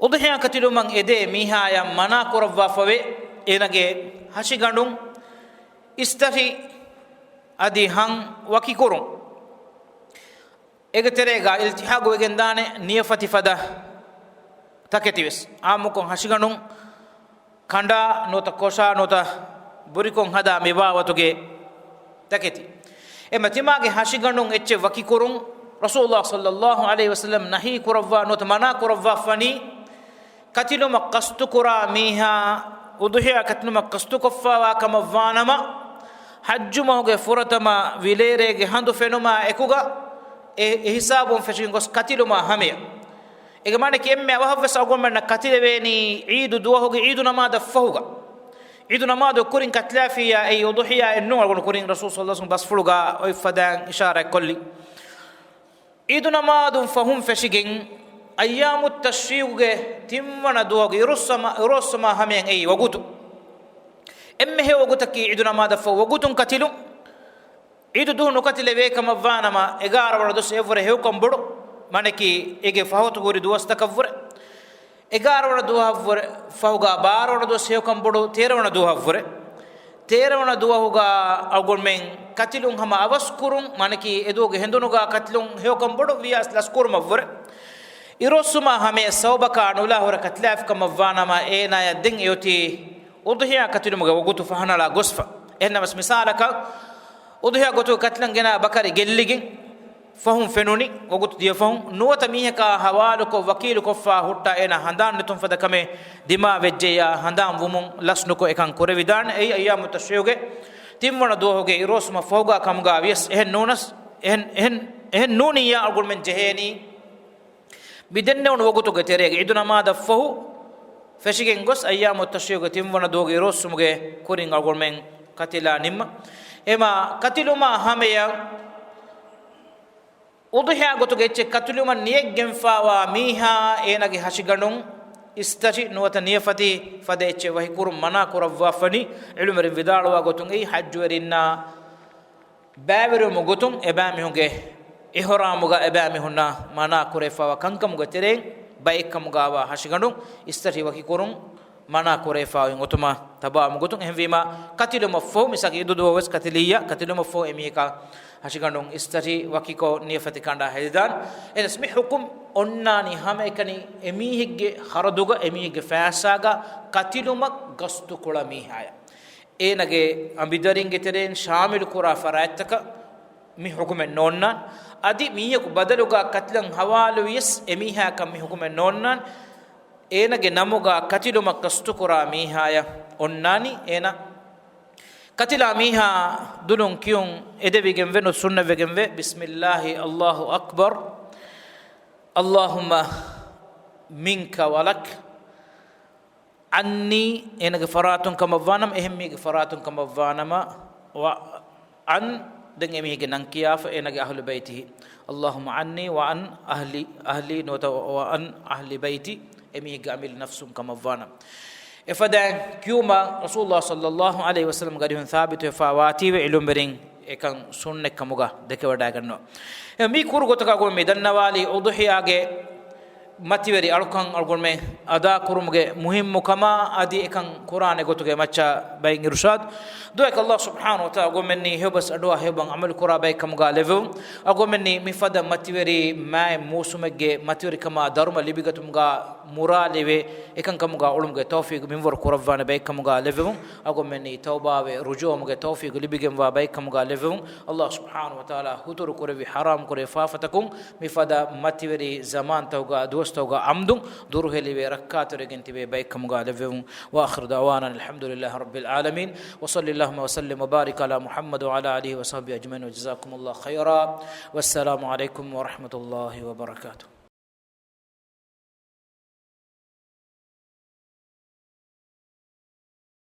އުޟުޙިޔާ ކަތިލުމަށް އެދޭ މީހާޔަށް މަނާ ކުރައްވާފަވޭ، އޭނަގެ ހަށިގަނޑުން އިސްތަށި އަދި ހަން ވަކިކުރުން. އޭގެ ތެރޭގަ އިލްތިޙާގުވެގެންދާނެ ނިޔަފަތި ފަދަ ތަކެތިވެސް. އާއްމުކޮށް ހަށިގަނޑުން ކަނޑާ ނުވަތަ ކޮށާ ނުވަތަ ބުރިކޮށް ހަދާ މި ބާވަތުގެ ތަކެތި. އެމަ ތިމާގެ ހަށިގަނޑުން އެއްޗެއް ވަކިކުރުން ރަސޫލުﷲ ޞައްލައްލާހު ޢަލައިހި ވަސައްލަމް ނަހީ ކުރައްވާ ނުވަތަ މަނާ ކުރައްވާފަނީ، ކަތިލުމަށް ޤަޞްދުކުރާ މީހާ އުޟުޙިޔާ ކަތިލުމަށް ޤަޞްދުކޮށްފާވާ ކަމަށްވާނަމަ، ޙައްޖު މަހުގެ ފުރަތަމަ ވިލޭރޭގެ ހަނދު ފެނުމާ އެކުގަ އެ، އެ ހިސާބުން ފެށިގެން ގޮސް ކަތިލުމާ ހަމަޔަށް. އޭގެ މާނައަކީ އެންމެ އަވަހަށްވެސް އަޅުގަނޑުމެންނަށް ކަތިލެވޭނީ ޢީދު ދުވަހުގެ ޢީދު ނަމާދަށް ފަހުގަ. ޢީދު ނަމާދު ކުރިން ކަތިލާފިއްޔާ އެއީ އުޟުޙިޔާ އެއްނޫން. އަޅުގަނޑު ކުރިން ރަސޫލު ޞައްލަﷲު ޢަލައިހި ވަސައްލަމް ބަސްފުޅުގަ އޮތް ފަދައިން އިޝާރާތް ކޮށްލި. ޢީދު ނަމާދުން ފަހުން ފެށިގެން އައްޔާމު ތަޝްރީޤުގެ ތިންވަނަ ދުވަހުގެ އިރުއްސުމާ، އިރުއްސުމާ ހަމަޔަށް އެއީ ވަގުތު. އެންމެ ހެޔޮ ވަގުތަކީ ޢީދު ނަމާދަށް ފަހު ވަގުތުން ކަތިލުން. ޢީދު ދުވަހު ނުކަތިލެވޭ ކަމަށްވާނަމަ، އެގާރަ ވަނަ ދުވަސް އެއަށްވުރެ ހެޔޮކަން ބޮޑު، މާނައަކީ އޭގެ ފަހުތު ހުރި ދުވަސްތަކަށްވުރެ. އެގާރަ ވަނަ ދުވަހަށްވުރެ، ފަހުގާ ބާރަ ވަނަ ދުވަސް ހެޔޮކަން ބޮޑު، ތޭރަ ވަނަ ދުވަހަށްވުރެ. ތޭރަ ވަނަ ދުވަހުގާ އަޅުގަނޑުމެން ކަތިލުން ހަމަ އަވަސްކުރުން، މާނައަކީ އެދުވަހުގެ ހެނދުނުގާ ކަތިލުން ހެޔޮކަން ބޮޑު ވިޔަސް ލަސްކުރުމަށްވުރެ. އިރުއްސުމާ ހަމަޔަށް ސަބަބަކާ ނުލާ ހުރެ ކަތިލާފި ކަމަށްވާނަމަ، އޭނާޔަށް ދެން އެއޮތީ އުޟުޙިޔާ ކަތިލުމުގެ ވަގުތު ފަހަނަޅާ ގޮސްފަ. އެހެންނަމަސް މިސާލަކަށް، އުޟުޙިޔާ ގޮތުގެ ކަތިލަން ގެނާ ބަކަރި ގެއްލިގެން، ފަހުން ފެނުނީ، ވަގުތު ދިޔަ ފަހުން، ނުވަތަ މީހަކާ ހަވާލުކޮށް ވަކީލުކޮށްފާ ހުއްޓާ އޭނާ ހަނދާން ނެތުން ފަދަ ކަމެއް ދިމާވެއްޖެއްޔާ، ހަނދާން ވުމުން ލަސް ނުކޮށް އެކަން ކުރެވިދާނެ. އެއީ އައްޔާމު ތަޝްރީޤުގެ ތިންވަނަ ދުވަހުގެ އިރުއްސުމަށް ފަހުގާ ކަމުގާ ވިޔަސް އެހެން ނޫނަސް، އެހެން، އެހެން، އެހެން ނޫނިއްޔާ އަޅުގަނޑުމެން ޖެހޭނީ މި ދެންނެވުނު ވަގުތުގެ ތެރޭގަ ޢީދު ނަމާދަށް ފަހު ފެށިގެން ގޮސް އައްޔާމު ތަޝްރީޤުގެ ތިންވަނަ ދުވަހުގެ އިރުއްސުމުގެ ކުރިން އަޅުގަނޑުމެން ކަތިލާ ނިންމަ. އެމާ ކަތިލުމާ ހަމަޔަށް އުޟުޙިޔާ ގޮތުގެ އެއްޗެއް ކަތިލުމަށް ނިޔަތްގެންފާވާ މީހާ އޭނާގެ ހަށިގަނޑުން އިސްތަށި ނުވަތަ ނިޔަފަތި ފަދަ އެއްޗެއް ވަކިކުރުން މަނާ ކުރައްވާފަނީ. ޢިލްމުވެރިން ވިދާޅުވާ ގޮތުން އެއީ ޙައްޖުވެރިންނާ ބައިވެރިވުމުގެ ގޮތުން އެބައިމީހުންގެ އިޙްރާމުގަ އެބައިމީހުންނަށް މަނާ ކުރެވިފާވާ ކަންކަމުގެ ތެރެއިން ބައެއްކަމުގައިވާ ހަށިގަނޑުން އިސްތަށި ވަކިކުރުން މަނާ ކުރެވިފާ އޮތް އޮތުމަށް ތަބާވުމުގެ ގޮތުން. އެހެންވީމަ، ކަތިލުމަށްފަހު މިސާލަކަށް ޢީދު ދުވަހުވެސް ކަތިލިއްޔާ، ކަތިލުމަށްފަހު އެމީހަކާ ހަށިގަނޑުން އިސްތަށި ވަކިކޮށް ނިޔަފަތި ކަނޑާ ހެދިދާނެ. އެހެނަސް މި ޙުކުމް އޮންނާނީ ހަމައެކަނި އެމީހެއްގެ ޚަރަދުގަ، އެމީހެއްގެ ފައިސާގަ ކަތިލުމަށް ގަސްތުކުޅަ މީހާޔަށް. އޭނަގެ އަނބިދަރިންގެ ތެރެއިން ޝާމިލު ކުރާ ފަރާތްތަކަށް މި ޙުކުމެއް ނޯންނާން. އަދި މީހަކު ބަދަލުގަ ކަތިލަން ހަވާލުވިޔަސް އެމީހާއަކަށް މި ޙުކުމެއް ނޯންނާން. އޭނަގެ ނަމުގަ ކަތިލުމަށް ގަސްތުކުރާ މީހާޔަށް އޮންނާނީ އޭނަ ކަތިލާ މީހާ ދުލުން ކިޔުން އެދެވިގެންވެ ނު ސުންނަތްވެގެންވެ، بسم الله، الله أكبر، اللهم منك ولك. ޢަންނީ، އޭނަގެ ފަރާތުން ކަމަށްވާނަމަ، އެހެންމީގެ ފަރާތުން ކަމަށްވާނަމަ، ވަ ޢަން، ދެން އެމީހެއްގެ ނަން ކިޔާފަ، އޭނަގެ އަހުލު ބައިތިހި. اللهم ޢަންނީ ވަޢަން އަހްލީ، އަހްލީ ނުވަތަ ވަޢަން އަހްލި ބައިތީ، އެމީހެއްގެ އަމިއްލަ ނަފްސުން ކަމަށްވާނަމަ. އެފަދައިން ކިޔުމަށް ރަސޫލުﷲ ޞައްލަﷲު ޢަލައިހި ވަސައްލަމްގެ އަރިހުން ސާބިތުވެފާ ވާތީވެ ޢިލްމުވެރިން އެކަން ސުންނަތްކަމުގަ ދެކެވަޑައިގަންނަވާ. އެ މި ކުރު ގޮތަކަށް މި ދަންނަވާލީ އުޟުޙިޔާގެ މަތިވެރި އަޅުކަން އަޅުގަނޑުމެން އަދާކުރުމުގެ މުހިއްމުކަމާ އަދި އެކަން ކުރާނެ ގޮތުގެ މައްޗަށް ބައިން އިރުޝާދު. ދުޢައެކަށް ﷲ ސުބްޙާނަހޫ ވަތަޢާލާ އަޅުގަނޑުމެންނީ ހެޔޮބަސް އަޑުއަހާ ހެޔޮބަސް ޢަމަލު ކުރާ ބައެއް ކަމުގަ ލެއްވެވުން. އަޅުގަނޑުމެންނީ މިފަދަ މަތިވެރި މާތް މޫސުމެއްގެ މަތިވެރިކަމާ ދަރުމަ ލިބިގަތުމުގަ މުރާލެވޭ އެކަންކަމުގަ އުޅުމުގެ ތައުފީޤު މިންވަރު ކުރައްވާނެ ބައެއްކަމުގަ ލެއްވެވުން. އަޅުގަނޑުމެންނީ ތައުބާވެ ރުޖޫޢަވުމުގެ ތައުފީޤު ލިބިގެންވާ ބައެއްކަމުގަ ލެއްވެވުން. ﷲ ސުބްޙާނަހޫ ވަތަޢާލާ ހުތުރު ކުރެއްވި ޙަރާމް ކުރެއްވި ފާފަތަކުން މިފަދަ މަތިވެރި ޒަމާންތަކުގަ ދުވަސްތަކުގަ އަމްދުން ދުރުހެލިވެ ރައްކާތެރިވެގެން ތިބޭ ބައެއްކަމުގަ ލެއްވެވުން. وآخر دعوانا أن الحمد لله رب العالمين، وصل اللهم وسلم وبارك على محمد وعلى آله وصحبه أجمعين، وجزاكم الله خيرا، والسلام عليكم ورحمة الله وبركاته.